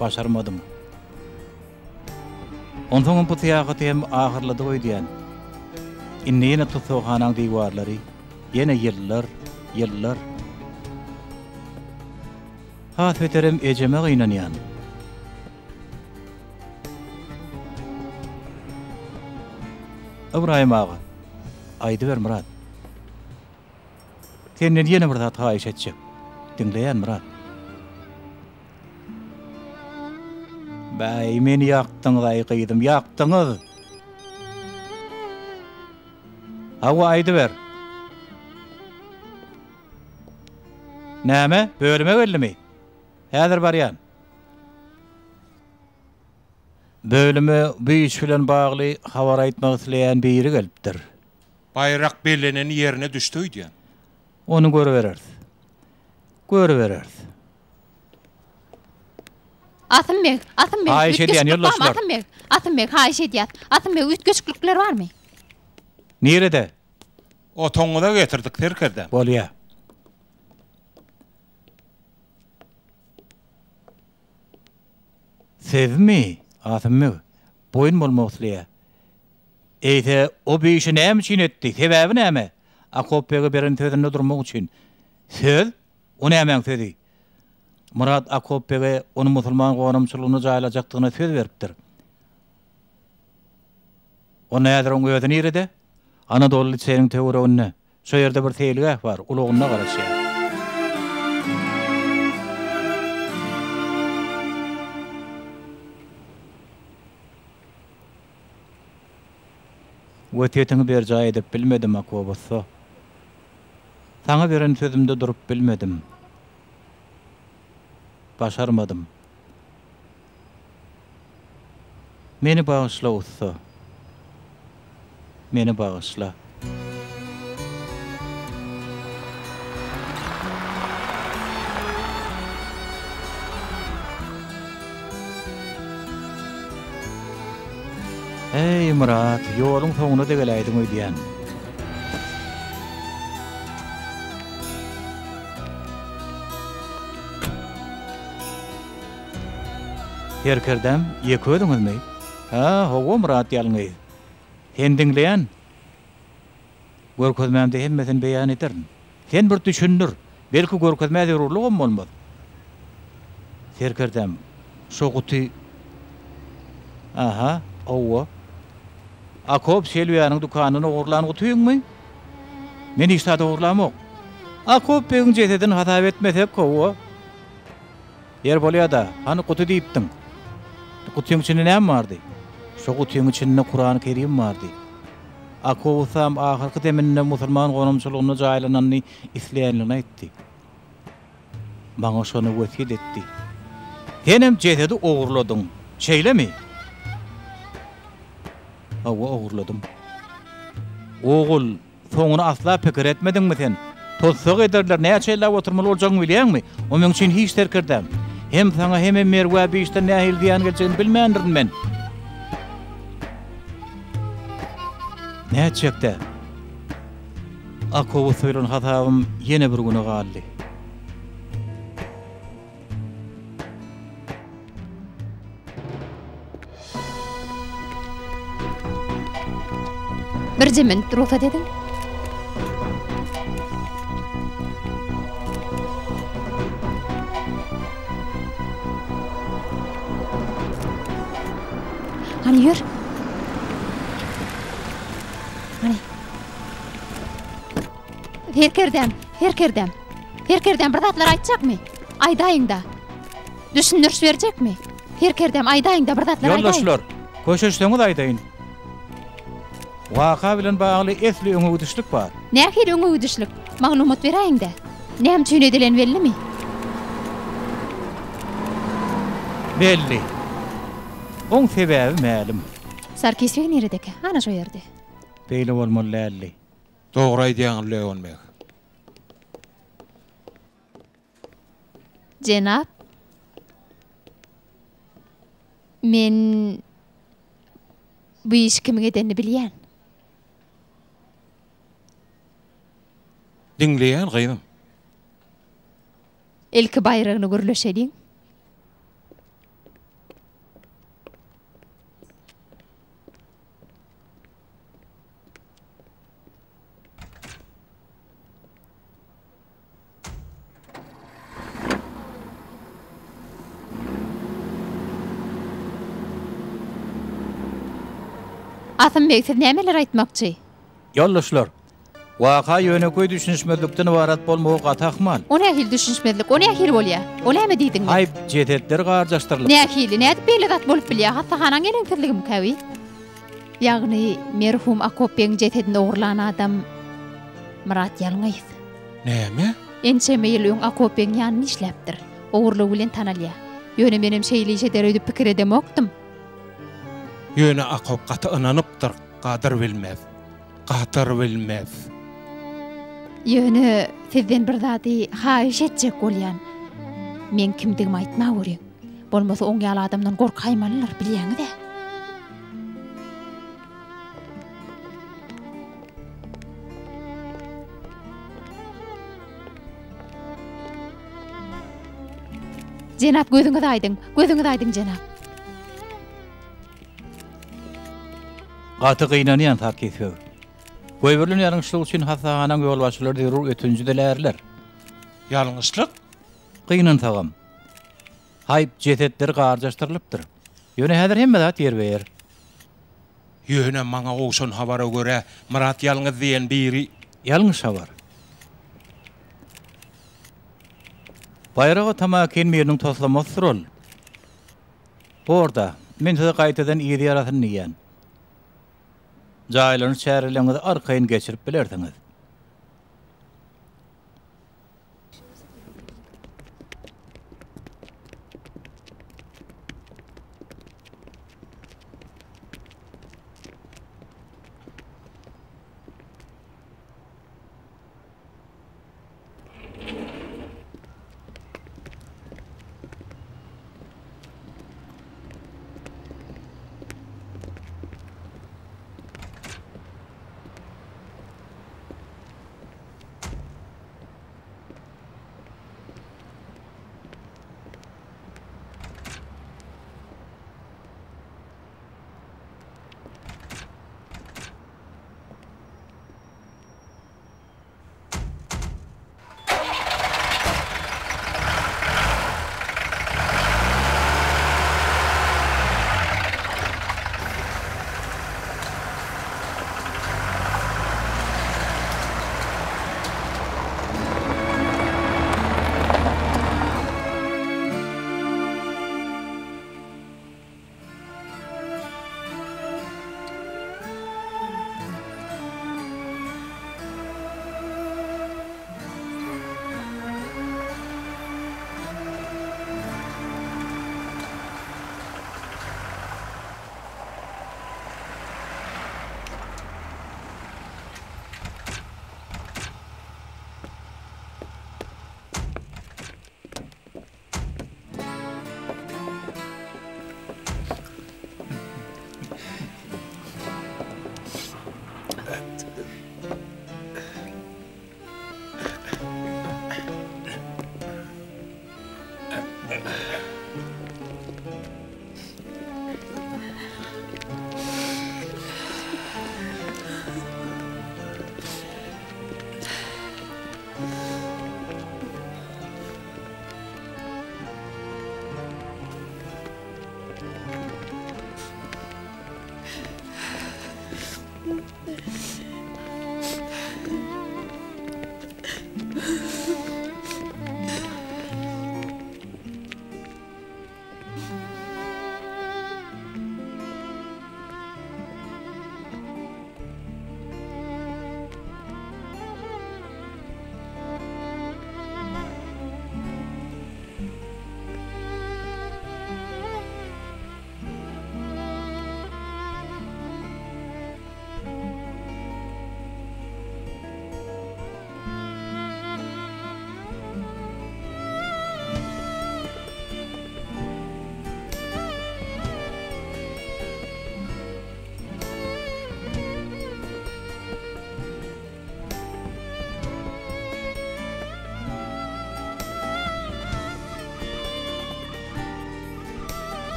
Başarmadym. Onsoňam bu syýahaty hem ahyrladyk öýdýän. Indi ýene tussaghanaň diwarlary, ýene ýyllar, ýyllar. Has beterem ejeme gynanýan. Ybraýym aga, aýdyber Myrat. Senden ýene bir zat haýyş etjek. Diňleýän Myrat. Bäý, meni ýakdyňyz-aý gyzym, ýakdyňyz! Hawa, aýdyber. Näme, bölüme geldimi? Häzir barýan. Bölüme bu iş bilen bagly habar aýtmak isleýän biri gelipdir. Baýrak bellenen ýerine düşdi öýdýän. Ony görübereris. Görübereris. Asym beg, Asym beg, Haýyş edýän, üýtgeşiklik barmy, ýoldaşlar? Asym beg? Asym beg, haýyş edýäs. Asym beg, üýtgeşiklikler barmy? Nirede? Otagyňyza getirdik, serkerdäm. Bolýa. Sizmi, Asym beg? Boýun bolmak isleýär. Eýse, o bu işi näme üçin etdi? Sebäbi näme? Akop bege beren sözünde durmak üçin. Söz? O nämäň sözi? Myrat Akop bege ony musulman gonamçylygynda jaýlajakdygyna söz beripdir. Onda häzir oň özi nirede? Anadoly liseýiniň töwereginde. Şo ýerde bir seýilgäh bar, ulagynda garaşýar. Wesýetiňi berjaý edip bilmedim, Akop ussa. Saňa beren sözümde durup bilmedim. Başarmadym. Meni bagyşla, ussa. Meni bagyşla. Eý, Myrat, ýoluň soňuna-da geläýdiň öýdýän. Serkerdäm, ýeke özüňizmi? Hä, hawa, Myrat ýalňyz. Seni diňleýän. Görkezmämde hemmesini beýan ederin. Sen bir düşündir. Belki görkezmä zerurlygam bolmaz. Serkerdäm, şo guty Aha, hawa. Akop Selwiýanyň dükanyndan ogurlan gutyňmy? Men hiç zat ogurlamok. Akop begiň jesedini hasap etmesek, hawa. Ýer bolýa-da, hany guty diýipdiň. Gutyň içinde näme bardy? Şo gutyň içinde Kurany Kerim bardy. Akow ussam ahyrky deminde musulman gonamçylygynda jaýlananyny isleýänligini aýtdy. Maňa şony wesýet etdi. Senem jesedi ogurladyň, şeýlemi? Hawa, ogurladym. Ogul, Soňuny asla pikir etmediňmi sen? Tussag ederler, näçe ýyllap oturmaly boljagyňy bilýäňmi? O meň üçin hiç serkerdäm. Hem saňa, hemem Merwe bu işden nähili zyýan geljegini bilmändirin men. Nätjek-dä? Akowy soýlan hasabym ýene bir güne galdy. Birje minut rugsat ediň. Hany ýör. Hany. Serkerdäm, serkerdäm. Serkerdäm bir zatlar aýtjakmy? Aýdaýyň-da. Düşündiriş berjekmi? Serkerdäm aýdaýyň-da bir zatlar aýdaýyň. Ýoldaşlar, köşeşseňiz aýdaýyn. Waka bilen bagly esli öňegidişlik bar. Nähili öňegidişlik? Maglumat beräýiň-dä. Näme üçin edilen bellimi? Belli. Oň sebäbi mälim. Sarkis beg niredekä? Ana şo ýerde. Beýle bolmaly däldi. Dogry aýdýaňyz, Leon beg. Jenap, men bu işi kimiň edenini bilýän. Diňleýän, gyzym. Ilki baýragyny gürleşeliň. Asym beg, siz nämeler aýtmakçy? Ýoldaşlar, waka ýönekeý düşünişmezlikden ybarat bolmagy gaty ahmal. O nähili düşünişmezlik? O nähili bolýa? O näme diýdiňiz? Aýp, jesetler garjaşdyrylypdyr. Nähili? Nädip beýle zat bolup bilýä? Hassahanaň geleňsizligimikä bi? Ýagny, merhum Akop begiň jesedini ogurlan adam Myrat Ýalňyz. Näme? Ençeme ýyl öň Akop begiň ýanynda işläpdir. Ogurlygy bilen tanalýar. Ýöne menem şeýle iş eder öýdüp pikir edemokdym. Ýöne Akop gaty ynanypdyr, gadyr bilmez. Gadyr bilmez. Ýöne sizden bir zady haýyş etjek bolýan. Meň kimdigimi aýtmaweriň. Bolmasa oň ýaly adamdan gorkaýmalydyr, bilýäňiz-ä. Jenap gözüňiz aýdyň, gözüňiz aýdyň jenap. Gaty gynanýan Sarkis beg. Goýberilen ýalňyşlyk üçin hassahanaň ýolbaşçylary zerur ötünji dilärler. Ýalňyşlyk? Gynansagam. Haýp, jesetler garjaşdyrylypdyr. Ýöne häzir hemme zat ýerbe-ýer. Ýöne maňa gowşan habara görä, Myrat ýalňyz diýen biri. Ýalňyş habar. Baýraga tamakin biriniň toslamasydyr ol. Borda, men size gaýtadan yzy ýarasyn diýýän. Jaýlanyş çäreleriňizi arkaýyn geçirip bilersiňiz.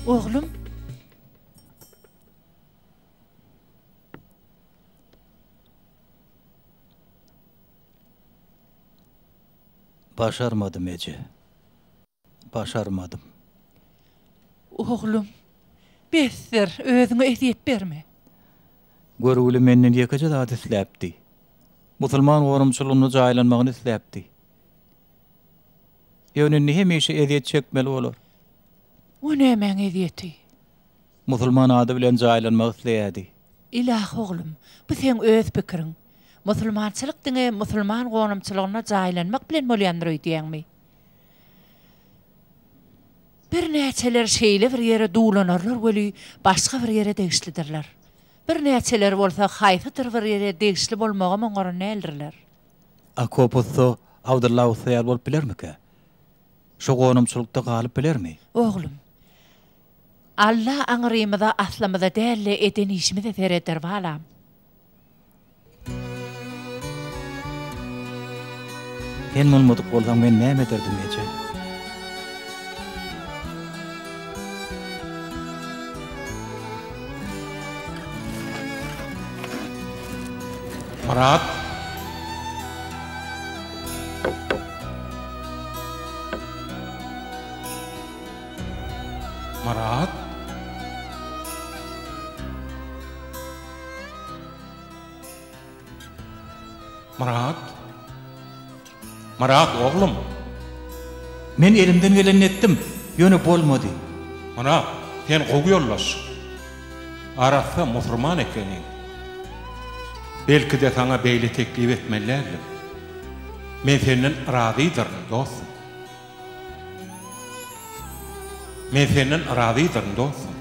Oglum. Başarmadym eje. Başarmadym. Oglum, besdir, özüňe ezýet berme. Görgüli menden ýekeje zat isläpdi. Musulman gorumçylygynda jaýlanmagyny isläpdi. Ýöne indi hemişe ezýet çekmeli bolar. O nämäň ezýeti? Musulman ady bilen jaýlanmak isleýärdi. Ylahy oglum, bu seň öz pikiriň. Musulmançylyk diňe musulman gonamçylygynda jaýlanmak bilen bolýandyr öýdýäňmi? Birnäçeler şeýle bir ýere duwlanarlar weli, başga bir ýere degişlidirler. Birnäçeleri bolsa haýsydyr bir ýere degişli bolmagam oňaran däldirler. Akop ussa Abdylla ussa ýaly bolup bilermikä? Şo gonamçylykda galyp bilermi? Oglum, Alla aňrymyza, aslymyza däl-de, eden işimize sereder, balam. Sen bolmadyk bolsaň men näme ederdim eje? Myrat. Myrat. Myrat. Myrat oglum. Men elimden gelenini etdim, ýöne bolmady. Myrat, sen gowy ýoldaş. Arassa musurman ekeniň. Belki-de saňa beýle teklip etmeli däldim. Men senden razydyryn, dostum. Men senden razydyryn, dostum.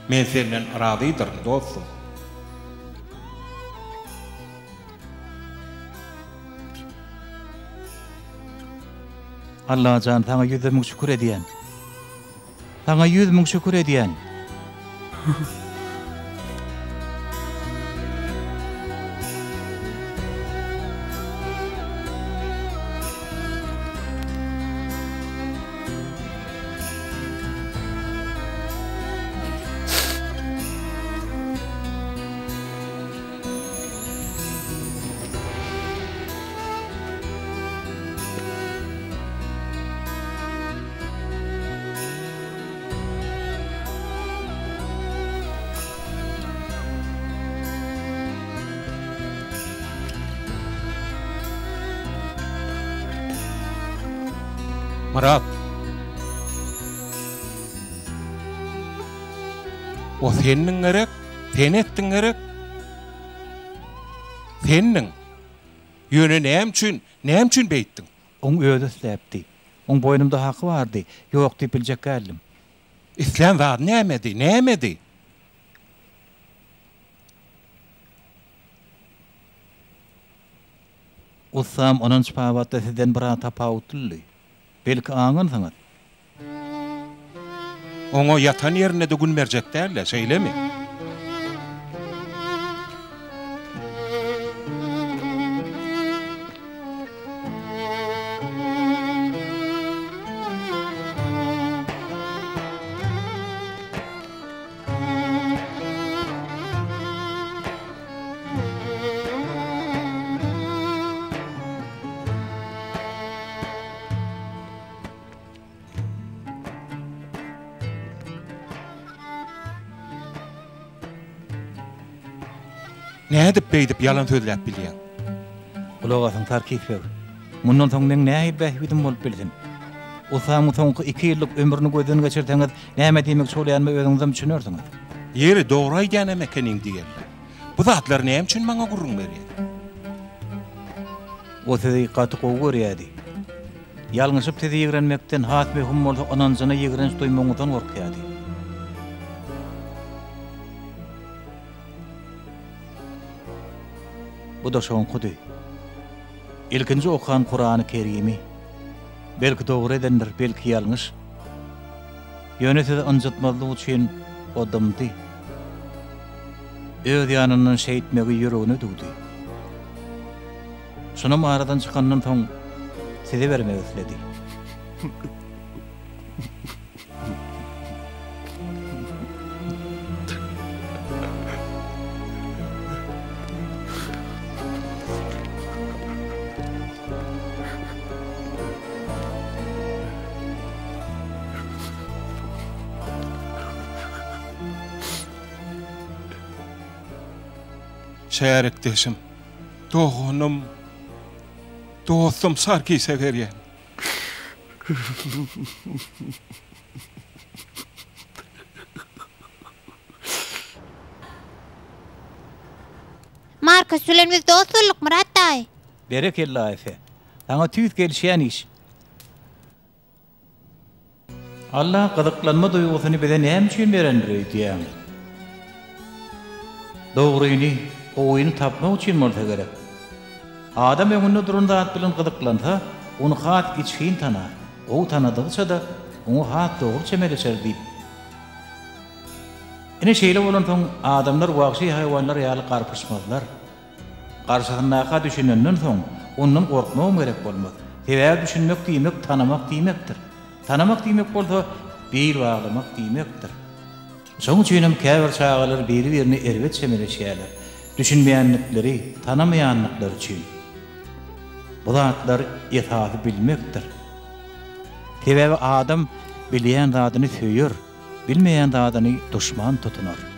Men senden razydyryn, dostum. Allajan saňa ýüzde müň şükür edýän. Saňa 100 müň şükür edýän. Myrat. O sendiň gerek, sen etdiň gerek. Sendiň. Ýöne näme üçin, näme üçin beýtdiň? Oň özi isläpdi. Oň boýnumda haky bardy, ýok diýip biljek däldim. Islän zady nämedi, nämedi? Ussam ynanç babatda sizden biraz tapawutlydy. Belki aňansyňyz? Oňa ýatan ýerinde-de gün berjek däl-le, şeýlemi? Nädip beýdip ýalan sözläp bilýäň? Gulak asyň, Sarkis beg. Mundan soň meň nähili bähbidim bolup bilsin? Usamyň soňky iki ýyllyk ömrüni gözden geçirseňiz, näme diýmekçi bolýanyma özüňizem düşünersiňiz. Ýeri, dogry aýdýan hem ekeniň diýeli. Bu zatlary näme üçin maňa gürrüň berýäň? O sizi gaty gowy görýärdi. Ýalňyşyp sizi ýigrenmekden has möhüm bolsa ynanjyna ýigrenç duýmagyňyzdan gorkýardy. Bu-da şoňkudy. Ilkinji okan Kurany Kerimi. Belki dogry edendir, belki ýalňyş. Ýöne sizi ynjytmazlyk üçin o dymdy. Öz ýanyndan şeýtmegi ýüregine düwdi. Şunam aradan çykandan soň size bermek isledi. Şärikdeşim, doganym, dostum Sarkise berýän. Markus bilen biz dost bolduk, Myrat daýy. Berekella, Efe. Saňa tüýs gelişýän iş. Allah gyzyklanma duýgusyny bize näme üçin berendir öýdýäň? Dogryny, gowyny tapmak üçin bolsa gerek. Adam öňünde duran zat bilen gyzyklansa, ony has içgin tanar, gowy tanadygyça-da, oňa has dogry çemeleşer diýip. Ine şeýle bolansoň, adamlar wagşy haýwanlar ýaly garpyşmazlar. Garşysyndaka düşünenden soň, ondan gorkmagam gerek bolmaz. Sebäbi düşünmek diýmek tanamak diýmekdir. Tanamak diýmek bolsa, bil baglamak diýmekdir. Şonuň üçinem käbir çagalar biri-birine erbet çemeleşýärler. Düşünmeýänlikleri, tanamaýanlyklary üçin. Bu zatlar esasy bilmekdir. Sebäbi adam bilýän zadyny söýer, bilmeýän zadyny duşman tutunar.